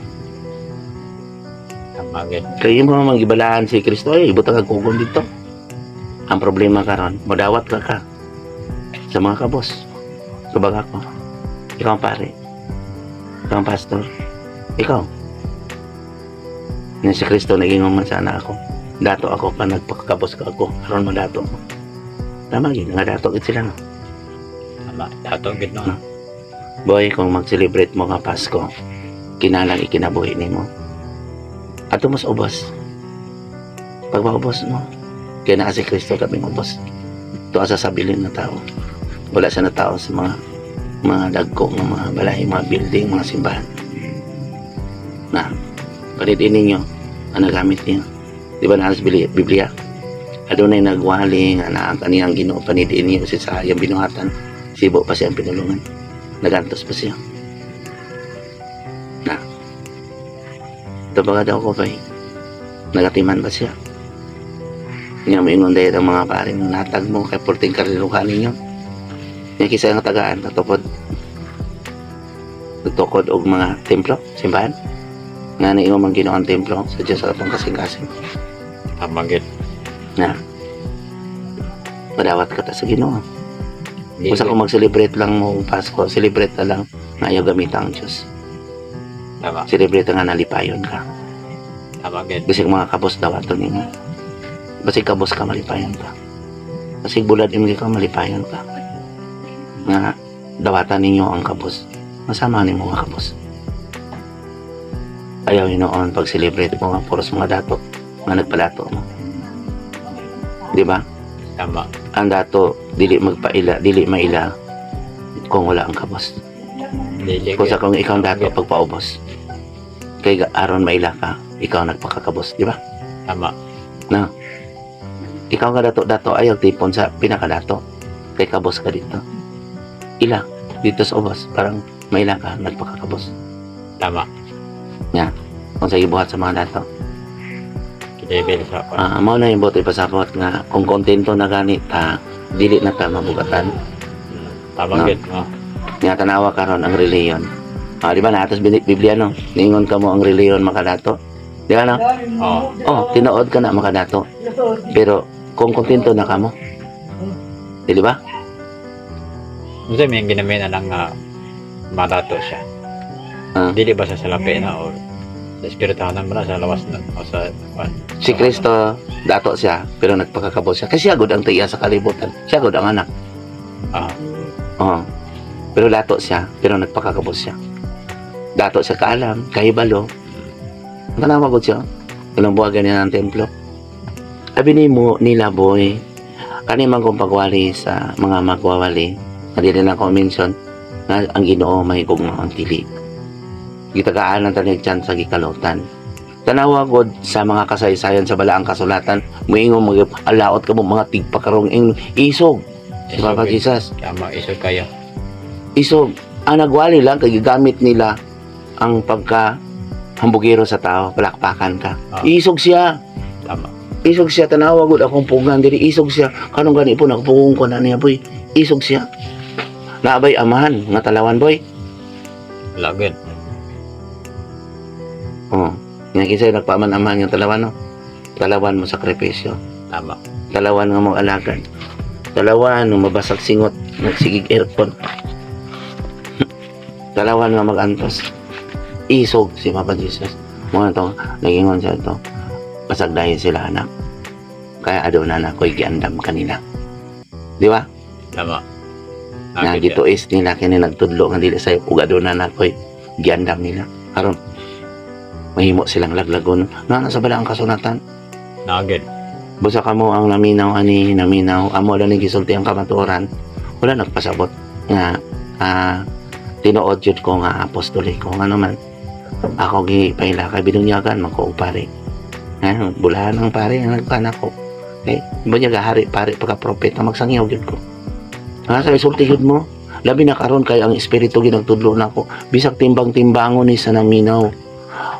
Tama gid. Kaya mo naman gibalaan si Kristo ay ibutang ang kugon dito. Ang problema karon, modawat ka ka sa mga kabos. Tubag ako. Ikaw ang pare. Ikaw ang pastor. Ikaw. Nga si Kristo naging man sana ako. Dato ako pa nagpakakabos ka ako. Aron mo dato ko. Tama gid nga dato gid sila, no. Tama. Dato gid, no. Boy, kung mag-celebrate mo nga Pasko, kinalang ikinabuhi nimo. Ato mo sa ubos. Pag maubos mo, kaya na si Kristo labing ubos. Ito sa sabilin na tao. Wala siya na tao sa mga dagko nga mga balay, mga building, mga simbahan. Na, palitin ninyo ang nagamit niyo. Di ba na sa Biblia? Adunay nagwali nga na ang kaniyang Ginoo, panidiin niyo si sa iyang binuhatan. Sibo pa siyang pinulungan. Nagantos pa siya. Na. Ito ba daw ko ba? Nagatiman ba siya? Nga moingon dahil ang mga paring natag mo kay pulting kariluhan ninyo. Nga kisa nga tagaan tatukod. Nagtukod og mga templo, simbahan. Nga na imo man Ginoo ang templo sa Diyos sa atong kasing-kasing. Tama gid. Na. Madawat ka ta sa Ginoo. Di Kung sa gid. kung mag-celebrate lang mo og Pasko, celebrate na lang nga ayaw gamita ang Diyos. Tama. Celebrate nga nalipayon ka. Tama gid. Bisig mga kabos dawaton nimo. Basig kabos ka, malipayon ka. Basig bulad imong ka, malipayon ka. Nga dawatan ninyo ang kabos. Masama nimo nga kabos. Ayaw hinoon pag-celebrate mo nga puros mga dato nga nagpalato mo. Di ba? Tama. Ang dato dili magpaila, dili maila kung wala ang kabos. Dili Kung sa gid. kung ikaw ang dato pagpaubos. Kay aron maila ka, ikaw ang nagpakakabos, di ba? Tama. Ikaw nga dato-dato ayaw tipon sa pinakadato. Kay kabos ka dito. Ila dito sa ubos, parang maila ka, nagpakakabos. Tama. Kung sa gibuhat sa mga dato. Level sa ako. Ah, mao na yung boto ipasabot nga kung kontento na gani ta, dili na ta mabugatan. Tama No. gid, no. Nga tanawa karon ang reliyon. Ah, di ba na atos Biblia, no? Ningon ka mo ang reliyon makadato. Di ba, no? Oo. Oh, tinuod ka na makadato. Pero kung kontento na kamo. Di ba? Unsa may ginamin na lang nga madato siya? Ah. Dili ba sa salapi na or sa espirituhanan ba na sa lawas na o sa kwan? Si Kristo dato siya pero nagpakakabot siya kasi siya gud ang tiya sa kalibutan. Siya gud ang anak. Oo. Pero dato siya pero nagpakakabot siya. Dato siya kaalam, kahibalo. Ang tanawa gud siya. Ilang buwagan niya ng templo. Abi nimo nila, boy. Kani man kong pagwali sa mga magwawali, dili na ko mention nga ang Ginoo may gugma ang dili. Gitagaan ang tanig sa gikalutan. Tanawa god sa mga kasaysayan sa balaang kasulatan, muingon mag alaot ka mo mga tigpakarong ing isog si Isog Papa gid. Jesus. Tama, isog kayo. Isog ang nagwali lang kay gigamit nila ang pagka hambugero sa tao, palakpakan ka. Isog siya. Tama. Isog siya, tanawa gud akong pugan diri, isog siya. Kanong gani po nakapugong ko na niya, boy. Isog siya. Naabay amahan nga talawan, boy. Wala gid. Oh. Nga kinsay nagpaaman-amahan nga talawan, no? Talawan mo sakripisyo. Tama. Talawan nga mo alagad. Talawan nga mabasag singot, nagsigig aircon. Talawan nga magantos. Isog si Papa Jesus. Mga to, nagingon siya ito. Pasagdahin sila, anak. Kaya aduna na ako'y giandam kanila. Di ba? Tama. Na Nagid siya. gituis nila kini nagtudlo nga dili sayo ug aduna na ako'y giandam nila. Aron mahimo silang laglagon. Na nasa balaang kasulatan. Nagid. Busa kamo ang naminaw ani naminaw amo lang ni gisulti ang kamatuoran. Wala nagpasabot nga tinuod jud ko nga apostoli ko nga naman ako gipaila kay binunyagan man ko og pare. Ha, bulahan ang pare ang nagkanak ko. Okay, bunyag hari pare pagka propeta magsangyaw gyud ko. Ha, sa isulti gyud mo. Labi na karon kay ang espiritu ginagtudlo nako. Bisag timbang-timbangon ni sa naminaw.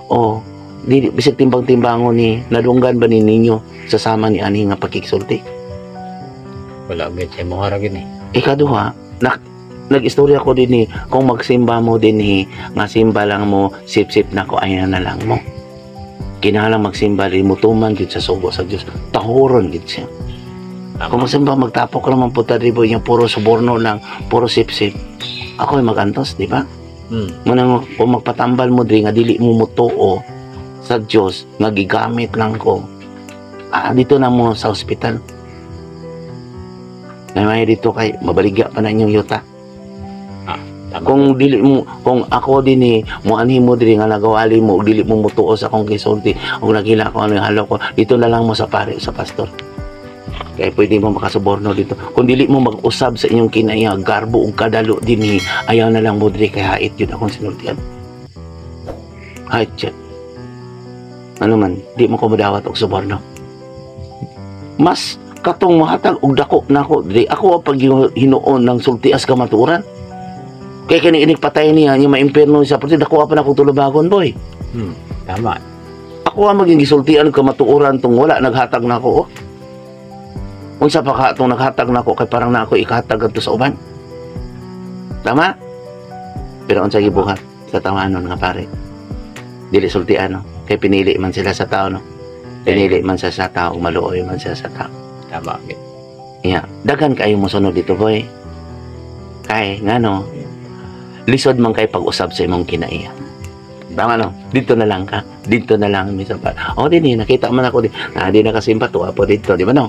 O di bisag timbang-timbangon ni nadunggan ba ni ninyo sa sama ni ani nga pakigsulti? Wala gid sa imong ra gid ni. Ikaduha, nag-istorya ko din eh, kung magsimba mo din eh, nga simba lang mo, sip-sip na ko, ayan na lang mo. Kinahanglan magsimba din mo, tuman gid sa sugo sa Diyos. Tahuron gid siya. Tama. Kung magsimba, magtapok naman po ta ribo niya, puro suborno lang, puro sip-sip. Ako ay magantos, di ba? Manang kung magpatambal mo diri nga dili mo motuo sa Dios nga gigamit lang ko. Ah, dito na mo sa ospital. May dito kay mabaligya pa na inyong yuta. Tama. Kung dili mo, kung ako din mo anhi mo diri nga nagawali mo, dili mo motuo sa akong gisulti ug nagila ko ano yung halo ko, dito na lang mo sa pare, sa pastor. Kaya pwede mo makasuborno dito. Kung dili mo mag-usab sa inyong kinaiya, garbo ug kadalo dinhi, ayaw na lang mo diri kay hait yun akong sinultian. Hait yun. Ano man, di mo ko madawat og suborno. Mas katong mahatag og dako nako diri ako ang paghinuon ng sultias kamatuoran. Kay kini inig patay niya, yung maimpierno siya, pero dako pa na akong tulubagon, boy. Tama. Ako ang maging gisultian kamatuoran tong wala naghatag nako. Oh. Unsa pa ka tong naghatag nako kay parang na ako ikahatag adto sa uban. Tama? Pero unsa gibuhat sa tawanon nga pare? Dili sultian, no? Kay pinili man sila sa tao, no? Pinili man siya sa tao, maluoy man siya sa tao. Tama. Yeah. Daghan kayo mo sunod dito, boy. Kay ngano, lisod man kay pag-usab sa imong kinaiya. Tama, no? Dito na lang ka. Dito na lang minsan pa. Oh, din nakita man ako din. Na di na kasimpa tuwa po dito, di ba, no?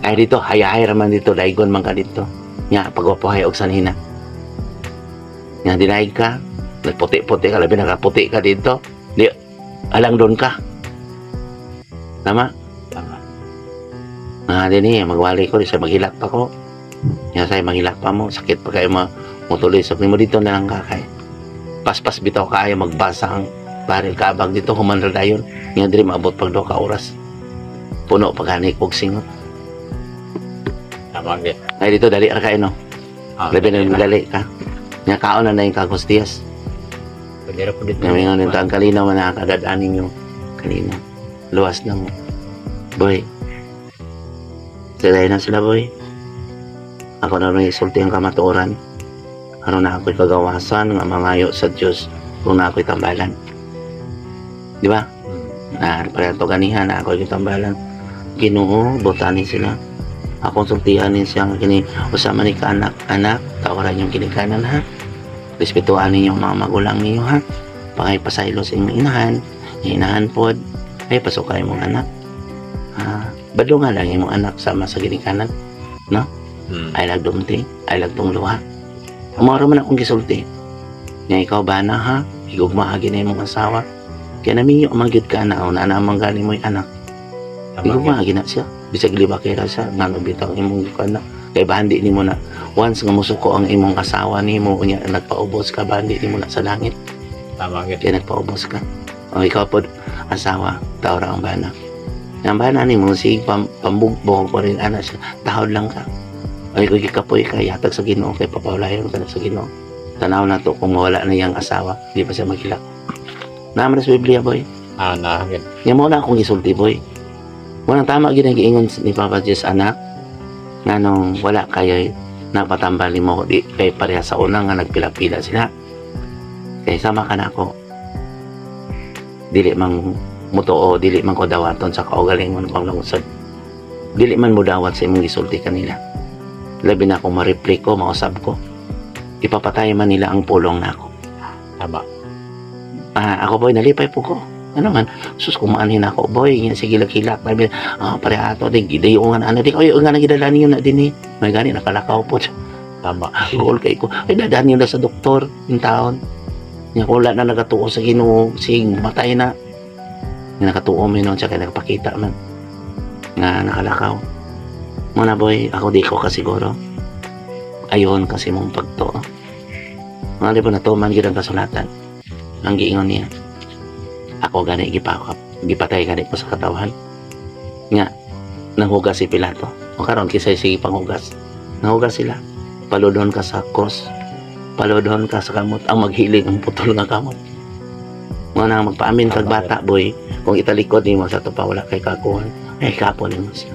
Ay dito, hayahay raman dito, daigon man ka dito. Nya pagwapohay og sanhina. Nya dinaig ka, nagputi-puti ka, labi nakaputi ka dito. Di alang doon ka. Tama? Tama. Ah, din eh, magwali ko, di sa maghilak pa ko. Nya say maghilak pa mo, sakit pa kayo mutuloy sa mo dito na lang ka kay. Paspas bitaw kaayo magbasa ang baril kabag dito human ra dayon. Nya diri maabot pag 2 ka oras. Puno pa gani og singot. Tama gyud. Ay dito dali ra kayo, no. Ah, Labi na dali ka. Nya kaon na na yung kagustiyas. Pwede ra po dito. Nya mingon nito ang kalinaw man nakakadadaan ninyo. Kalinaw. Luwas na mo. Boy. Sila na sila, boy. Ako na rin isulti ang kamatuoran. Ano na ako'y kagawasan nga mangayo sa Diyos kung na ako'y tambalan. Di ba? Na pareho to ganihan na ako'y tambalan. Ginoo, butani sila. Akong sultihan ni siya nga kini usama ni ka anak, anak, tawaran yung kinikanan ha. Respetuhan ninyo ang mga magulang ninyo ha. Pangay pasaylo sa inyong inahan, inahan pod, ay pasukay mong anak. Ah, badungan lang imong anak sama sa ginikanan. Ay lagdumti, ay lagtong luha. Umaro man akong gisulti. Nga ikaw ba na ha? Higugma na imong asawa. Kaya naminyo man gyud ka na una na man gani mo'y anak. Tama gyud. Higugma na siya. Bisag liba kay ra siya ngano bitaw imong anak. Kay bandi nimo na once nga musuko ang imong asawa nimo unya nagpaubos ka, bandi nimo na sa langit. Tama gyud. Kaya nagpaubos ka. O ikaw pod asawa, tao ra ang bana. Ang bana nimo sig pambugbog pa rin ana siya. Tahod lang ka. Ay kung gikapoy ka, yatag sa Ginoo kay papawlayon ka na sa Ginoo. Tanaw na to kung wala na iyang asawa, di pa siya maghilak. Naman sa Biblia, boy. Ah, na gyud. Nga mo na akong gisulti, boy. Walang tama gid ang giingon ni Papa Diyos, anak. Nganong wala kayo napatambal nimo di kay pareha sa una nga nagpila-pila sila. Kay sama ka na ako. Dili man mutuo, dili man ko dawaton sa kaugalingon kong lungsod. Dili man mo dawat sa imong gisulti kanila. Labi na kung ma-reply ko, mausab ko. Ipapatay man nila ang pulong nako. Tama. Ah, ako, boy, nalipay po ko. Ano man, sus, kumaanhin ako, boy, nga sige hilak-hilak. Sabi, ah, pare ato, di, gidayo nga na, ano, di, oy, nga na gidala ninyo na din eh. May gani, nakalakaw po. Tama. Goal kay ko. Ay, dadaan nyo na sa doktor, yung taon. Nga wala na nagatuo sa Ginoo, sige, matay na. Nga nakatuo mo yun, siya kaya nagpakita man. Nga nakalakaw. Muna, boy, ako di ko kasiguro. Ayon kasi mong pagtuo. Mga di ba natuman gid ang kasulatan. Ang giingon niya. Ako gani gipakap, gipatay gani ko sa katawan. Nga nanghugas si Pilato. O karon kisay sige panghugas. Nanghugas sila. Paludon ka sa cross. Paludon ka sa kamot. Ang maghiling ang putol nga kamot. Mga nang magpaamin kag bata, boy, kung italikod nimo sa to pa wala kay kakuhan. Ay kapon nimo siya.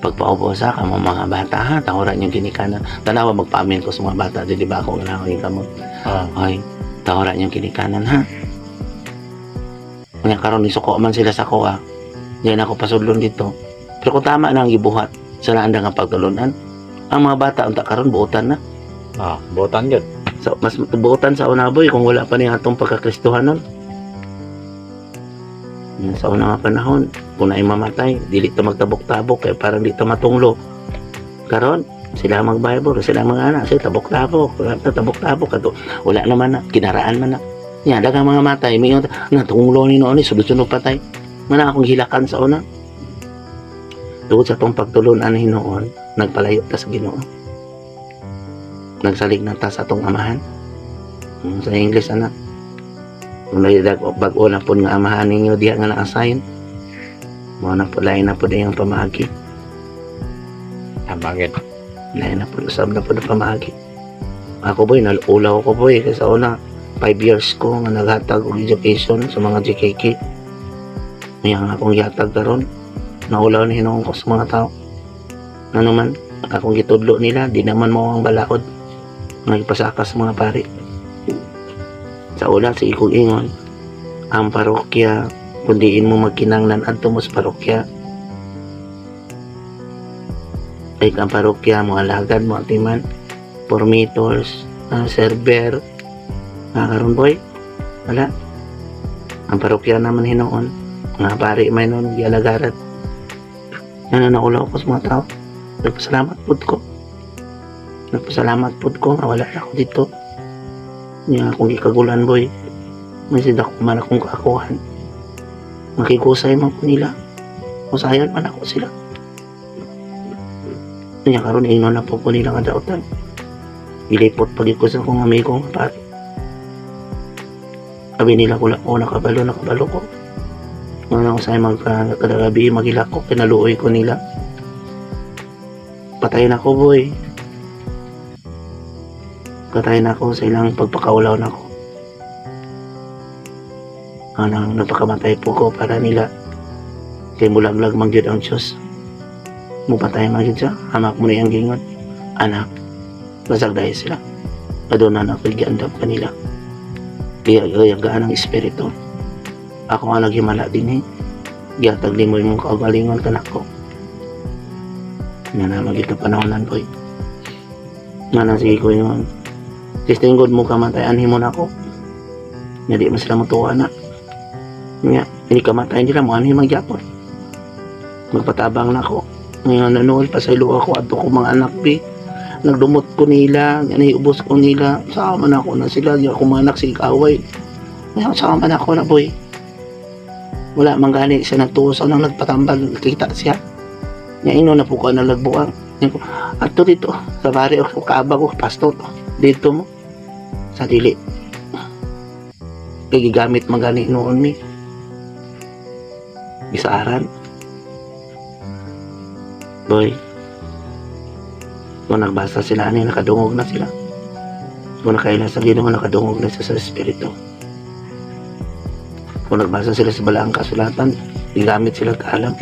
Pagpaubo sa kamo mga bata ha, tahuran yung ginikanan. Tanawa magpaamin ko sa mga bata, di ba ako nga yung kamot. Ay, tahuran yung ginikanan ha. Nga karon nisuko man sila sa kuha. Diyan ako pasudlon dito. Pero kung tama na ang gibuhat sa naandang nga pagtulunan, ang mga bata unta karon buotan na. Ah, buotan gyud. So, mas tubutan sa una, boy, kung wala pa ni atong pagkakristuhanon. Yan, sa una nga panahon, kung naay mamatay, dili ta magtabok-tabok kay parang di ta matunglo. Karon, sila mag-Bible, sila mga anak, sila tabok-tabok, wala ta tabok-tabok kato. Wala naman na, kinaraan man na. Nya, daghang mga matay, may na tunglo ni noon, sunod-sunod patay. Mana akong hilakan sa una. Tungod sa atong pagtulon-an hinuon, nagpalayo ta sa Ginoo. Nagsalig na ta sa atong amahan. Sa English ana. Kung bag-o na po nga amahan ninyo diha nga na-assign. Mao na po, lain na po iyang pamaagi. Tama gid. Lain na po, usab na po na pamaagi. Ako, boy, nalulaw ko, boy, kasi sa una, 5 years ko nga naghatag og education sa mga GKK. May ang akong gihatag karon. Naulaw na hinuon ko sa mga tao. Ano man, akong gitudlo nila, di naman mo ang balaod. Nagpasaka sa mga pari. Sa una, sige kong ingon, ang parokya, kundiin mo magkinanglan adto mo sa parokya. Like ang parokya mo, alagad mo, atiman, formators, server, karon, boy, wala. Ang parokya naman hinuon, nga pari may noon, gialagaran. Ano, naulaw ko sa mga tao. Nagpasalamat pud ko. Nagpasalamat pud ko nga wala na ako dito. Nya akong gikagulan, boy. May sida ko man akong kakuhan. Makigusay man ko nila. Usayon man ako sila. Nya karon ingnon na po ko nila nga dautan. Gilipot pag ko sa akong amigo nga pare. Sabi nila ko lang, oh, nakabalo, nakabalo ko. Nga ako sa magka kada gabi magilak ko, kinaluoy ko nila. Patay na ko, boy. Patay na ako sa ilang pagpakaulaw na ako. Ano, nagpakamatay po ko para nila. Kay mulaglag man gyud ang Diyos. Mupatay man gyud siya. Hamak mo na iyang gingon. Anak, basag dahil sila. Aduna na ako'y giandam kanila. Kaya gaan ang espiritu. Ako nga naghimala din eh. Gihatag nimo imong kaugalingon kanako. Nga na magita panahonan, boy. Nga na sige ko yun. Tistinggod mo kamatay, anhin mo na ako. Nga di man sila mutuwa na. Nga, hindi kamatay nila mo, anhin magyapon. Magpatabang na ako. Ngayon, nanool pa sa ilo ako, ato ko mga anak, bi. Nagdumot ko nila, ubos ko nila. Sama na ako na sila, di ako mga anak, sige kaaway. Ngayon, sama na ako na, boy. Wala man gani siya nagtuo sa nang nagpatambal, kita siya. Nga ino na po ko nalagbuang. Ato dito, sa pare o kaabag ko, pastor, dito mo. Sa dili. Kay gigamit man gani noon mi. Bisaran. Boy, kung nagbasa sila ani, nakadungog na sila. Kung nakaila sa Ginoo, nakadungog na sila sa Espiritu. Kung nagbasa sila sa balaang kasulatan, gigamit sila kaalam.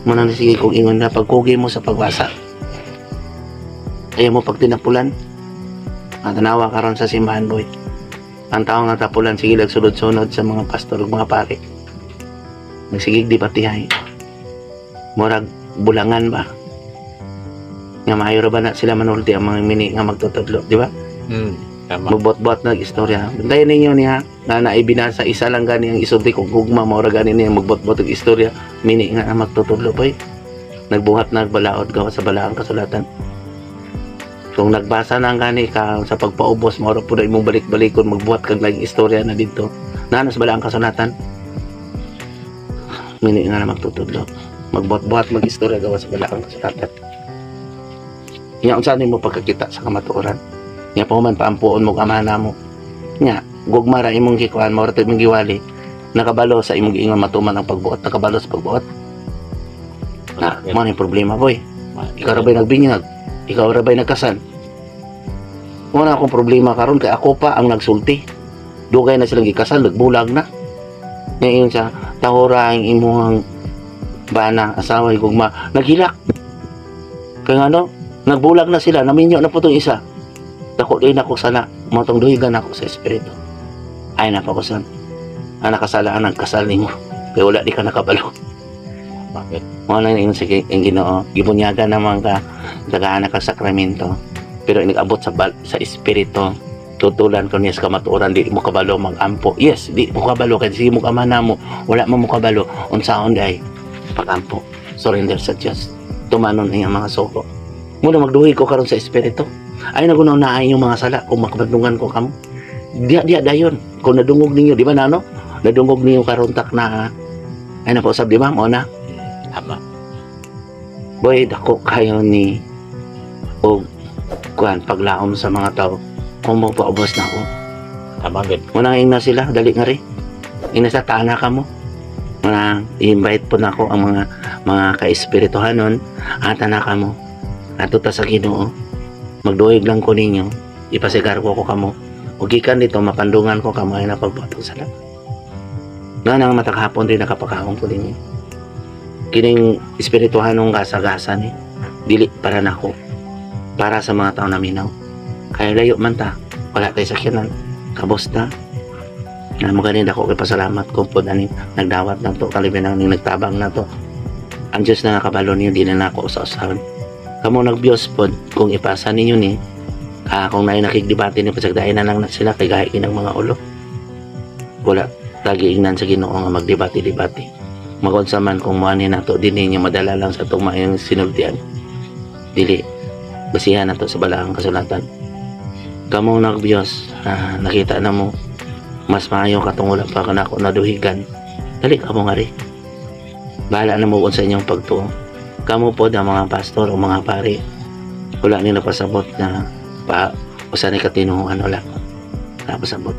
Muna na sige kung ingon na pagkugi mo sa pagbasa. Ayaw mo pag tinapulan. Tanawa karon sa simbahan, boy. Ang tao nga tapulan sige lag sunod-sunod sa mga pastor ug mga pare. Nagsigig di patihay. Murag bulangan ba? Nga maayo ra ba na sila manulti ang mga mini nga magtutudlo, di ba? Tama. Mabuat-buat na istorya. Bantayan ninyo niya nga naibinasa isa lang gani ang isulti kung gugma mao ra gani niya magbuot-buot og istorya mini nga ang magtutudlo, boy. Nagbuhat na balaod gawa sa balaang kasulatan. Kung nagbasa na ang gani ka sa pagpaubos mao ra pud imong balik-balikon magbuhat kag laing istorya na didto. Naa sa balaang kasulatan. Mini nga na magtutudlo. Magbuhat-buhat mag-istorya gawa sa balaang kasulatan. Nya unsa nimo pagkakita sa kamatuoran? Nya pa human paampuon mo amahan namo. Nya gugma ra imong gikuan mao ra to imong giwali. Nakabalo sa imong giingon matuman ang pagbuot, nakabalo sa pagbuot. Na, mao ni problema, boy. Ikaw ra ba'y nagbinyag? Ikaw ra ba'y nagkasal? Mao na akong problema karon kay ako pa ang nagsulti. Dugay na silang gikasal, nagbulag na. Nya ingon siya, tahura ang imong bana, asawa, gugma, naghilak. Kaya nga no, nagbulag na sila, naminyo na po itong isa. Dako din ako sana, matong duhigan ako sa espiritu. Ay na pa ko san. Ang nakasalaan ang kasal nimo. Kaya wala di ka nakabalo. Bakit? Mao na ingon sa ang Ginoo, gibunyagan naman ka, dagaan ka sakramento. Pero inigabot sa espiritu, Tutulan ko niya sa kamatuoran, di mo kabalo mag-ampo. Yes, di mo kabalo kay sige mo ama namo, wala mo mo kabalo unsaon day pagampo. Surrender sa Dios. Tumanon ang mga sugo. Muna magduhi ko karon sa espiritu. Ay nagunaw na ay yung mga sala kung makabandungan ko kamo. Diya diya dayon. Kung nadungog ninyo, di ba na no? Nadungog ninyo karon tak na ay napausab, di ba? Mo na. Tama. Boy, dako kayo ni og kuan paglaom sa mga tao kung mo paubos na ako. Tama gid. Munang ingna sila, dali nga rin. Ingna sa tana ka mo. Mga i-invite po na ako ang mga ka-espirituhanon, ata na ka mo. Ato ta sa Ginoo. Magduhig lang ko ninyo. Ipasigar ko ko kamo. O gikan dito, mapandungan ko kamo ay napagbuhatong sala. Nga nang matag hapon din nakapakaon ko ninyo. Kining espirituhanong gasa-gasa ni. Dili para nako. Para sa mga tao na minaw. Kaya layo man ta. Wala tayo sakyanan. Kabos na. Na mo ganin ako kay pasalamat ko po ani nagdawat na to kalibi na ning nagtabang na to. Ang Diyos na nakabalo niyo, di na nako usa-usahon. Kamo nagbios pod kung ipasa ninyo ni kung naay nakigdebate ni pasagdain na lang na sila kay gahi kinang mga ulo. Wala lagi ingnan sa Ginoo nga magdebate-debate. Magunsa man kung moani nato dinhi niya madala lang sa atong maayong sinultian. Dili basihan nato sa balaang kasulatan. Kamo nagbios, nakita na mo mas maayo katong wala pa kanako naduhigan. Dali kamo nga ri. Bahala na mo sa inyong pagtuo. Kamo pod ang mga pastor o mga pari. Wala ni napasabot na pa usa ni katinuhan, wala. Napasabot.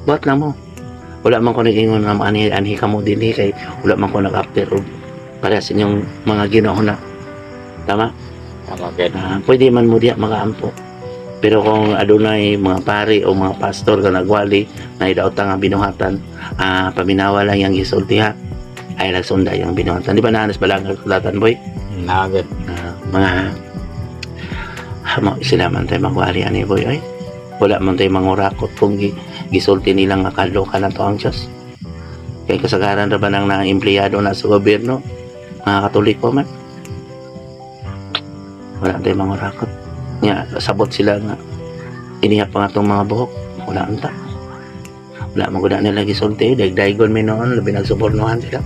Buhat lang mo. Wala man ko nag-ingon nga anhi anhi kamo dinhi kay wala man ko nag-after og para sa inyong mga Ginoo na. Tama? Tama gid. Pwede man mo diya makaampo. Pero kung adunay mga pari o mga pastor nga nagwali na idaot nga binuhatan, paminawa lang yang gisulti ha. Ay lagsunda yang binuhatan. Di ba naanas ba lang ang kasulatan, boy? Na gid. Mga hamo sila man tayo magwali ani, boy, ay. Wala man tayo mangurakot kung gisulti nila nga kadlo ka na to ang Diyos. Kay kasagaran ra ba nang na empleyado na sa gobyerno, mga Katoliko man. Wala tayo mangurakot. Nya, sabot sila nga iniha pa nga itong mga buhok. Wala anta. Wala man gud na nila gisulti. Dagdaygon mi noon, labi nagsubornohan sila.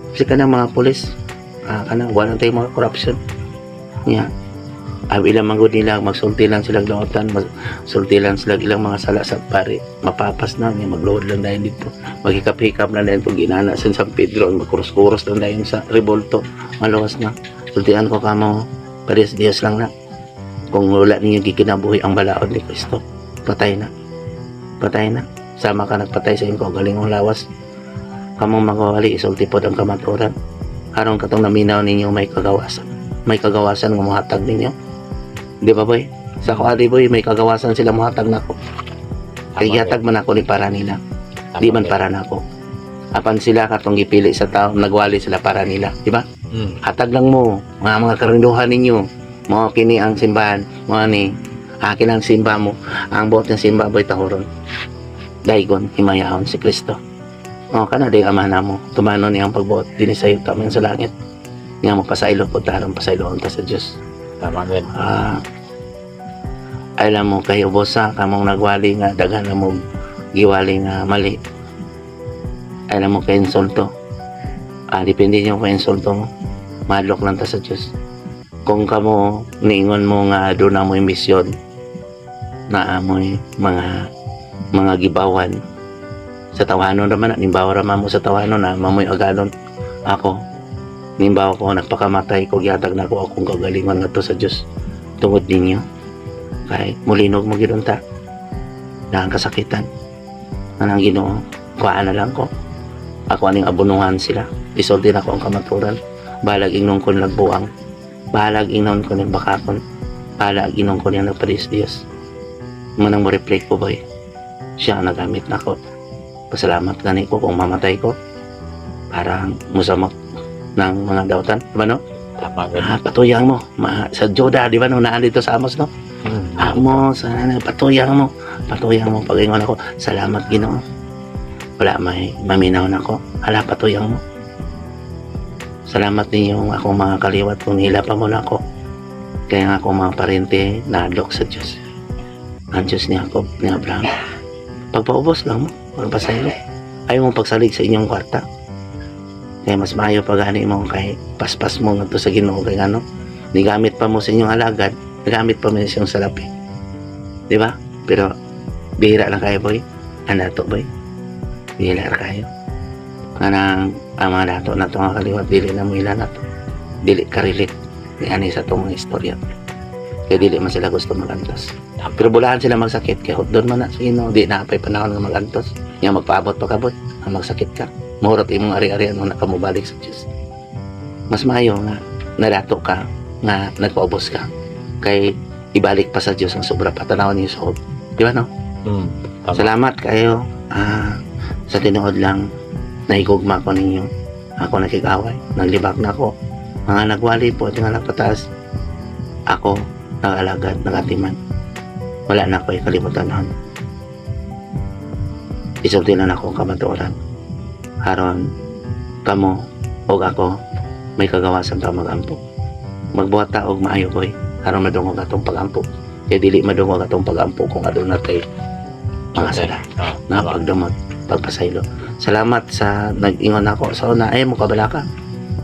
Kasi kanang mga pulis, kanang wala tayo mga corruption. Nya, ilang man gud nila magsulti lang sila lautan, magsulti lang sila ilang mga sala sa pari. Mapapas na niya, magluhod lang dahil dito. Maghikap-hikap na dahil itong ginana sa San Pedro, magkuros-kuros lang dahil sa Revolto. Maluwas na. Sultian ko kamo, parehas Diyos lang na. Kung wala ninyo gikinabuhi ang balaod ni Kristo, patay na. Patay na. Sama ka nagpatay sa iyong kaugalingong lawas. Kamong magwawali, isulti pod ang kamatuoran. Aron katong naminaw ninyo may kagawasan. May kagawasan nga mohatag ninyo. Di ba, boy? Sa ko adi, boy, may kagawasan sila mohatag nako. Kay gihatag man ako ni para nila. Di man para nako. Apan sila katong gipili sa tao, nagwali sila para nila, di ba? Hatag lang mo mga mga karinduhan ninyo. Mao kini ang simbahan, mao ni akin ang simba mo. Ang buot ng simba, boy, tahuron. Daigon himayahon si Kristo. O kana di ama namo, tumanon niyang pagbuot dinhi sa yuta sa langit. Nga mo pasaylo po tarong pasayloon ta sa Dios. Tama gid. Alam mo kayo bosa kamong nagwali nga daghan na mo giwali nga mali. Alam mo kay insulto. Depende niyo kay insulto mo. Madlok lang ta sa Dios. Kung kamo niingon mo nga doon na mo misyon na amoy mga gibawan sa tawanon raman na nimbawa raman mo sa tawanon na mamoy agalon ako nimbawa ko nagpakamatay ko, gihatag na ko akong kagalingon ngadto sa Dios tungod ninyo kay mulinog mo gyud unta na ang kasakitan na ang Ginoo kuhaan na lang ko ako aning abunuhan sila, isulti na ko ang kamaturan, balag ingnon ko nagbuang, balag ingnon ko nagbakakon, balag ingnon ko niya nagpadis Diyos. Manang mo reflect ko, boy, siya ang nagamit na ko. Pasalamat gani ko kung mamatay ko para musamak ng mga dautan, di ba no? Tama gid. Patuyang mo sa Juda, di ba no, naan dito sa Amos no? Amos, ano, patuyang mo, patuyang mo. Pag-ingon ako, salamat Ginoo, wala may maminaw na ko, hala, patuyang mo. Salamat ninyong akong mga kaliwat kung nila pa mo na ako. Kaya nga akong mga parente nadlok sa Diyos. Ang Diyos ni Jacob, ni Abraham. Pagpaubos lang mo, pagpasaylo. Ayaw mong pagsalig sa inyong kwarta. Kaya mas maayo pa gani mo kay paspas mo ngadto sa Ginoo kay ngano. Nigamit pa mo sa inyong alagad, nigamit pa mo sa inyong salapi. Di ba? Pero bihira lang kayo, boy. Ang dato, boy. Bihira ra kayo. Kanang ang mga dato na ito nga kaliwat, dili na mo ila na to. Dili ka-relate ni ani sa itong mga istorya. Kaya dili man sila gusto magantos. Pero bulahan sila magsakit kay hotdon man na sa Ginoo, di na pay panahon nga magantos. Nya magpaabot pa ka, boy, ang magsakit ka. Mahurot imong ari-arian mo na ka mobalik sa Dios. Mas maayo nga nadato ka nga nagpaubos ka kay ibalik pa sa Dios ang sobra pa. Tanawon niyo sa hope. Di ba, no? Mm. Tama. Salamat kayo. Sa tinuod lang, nahigugma ko ninyo. Ako nakig-away. Naglibak na ako. Mga nagwali po, tingala pataas. Ako, nag-alagad, nagatiman. Wala na ako kalimutan noon. Isulti lang ako ang kamatuoran. Aron, kamo, og ako, may kagawasan ta magampo. Magbuhat ta og maayo, boy. Aron madungog atong pagampo. Kaya dili madungog atong pagampo kung aduna tay mga sala na pagdamot, pagpasaylo. Salamat sa nag-ingon ako sa una, ay mo kabala ka.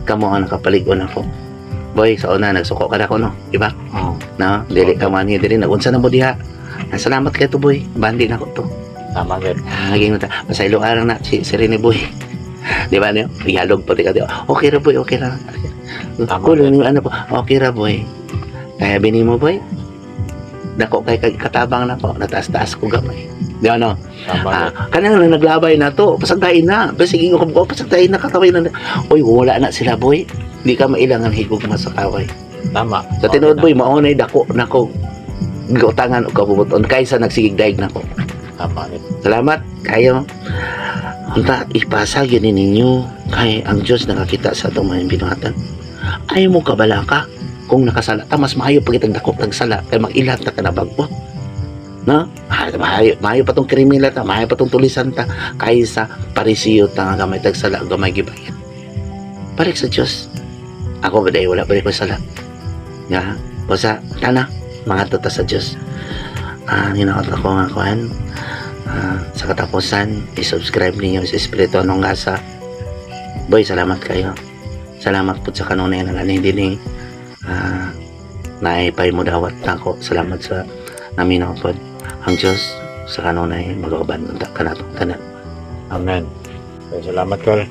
Kamo ang nakapalig-on ako. Boy, sa una nagsuko ka na ako, no? Di ba? Oo. No, dili ka man dili nagunsa na mo diha. Salamat kay to, boy. Bandi na ko to. Tama gyud. Naging ta. Pasaylo arang na si si Rene, boy. Di ba niyo? Ihalog pa di ka di. Okay ra, boy, okay ra. Tama. Kulo ni ano po. Okay ra, boy. Kaya bini mo, boy. Dako kay katabang na ko, nataas-taas ko gamay. Di ba, no? Tama gyud. Kanang na naglabay na to, pasagdain na. Basta sige ko ko pasagdain na kataway na. Oy, wala na sila, boy. Di ka mailangan higugma sa kaway. Tama. Sa tinuod, boy, mao nay dako nako giutangan og kabubuton kaysa nagsigig daig nako. Tama gyud. Salamat kayo. Unta ipasa gyud ni ninyo kay ang Dios nakakita sa atong mga binuhatan. Ayaw mo kabala ka kung nakasala ta, mas maayo pag itang dako tag sala kay mag-ilat ta ka na bag-o. No? Maayo, maayo pa tong kriminal ta, maayo pa tong tulisan ta kaysa parisiyo ta nga gamay tag sala gamay gibayad. Balik sa Dios. Ako ba dahil wala pa rin ko sala. Nga, basta tana mga ta sa Dios. Hinaot ako nga kuan. Sa katapusan, i-subscribe ninyo sa Espiritu Anong Gasa. Boy, salamat kayo. Salamat po sa kanunay na ganing din naipay mo dawat nako. Salamat sa naminaw po. Ang Diyos sa kanunay mag-uban unta kanatong tanan. Amen. Okay, salamat, Kol.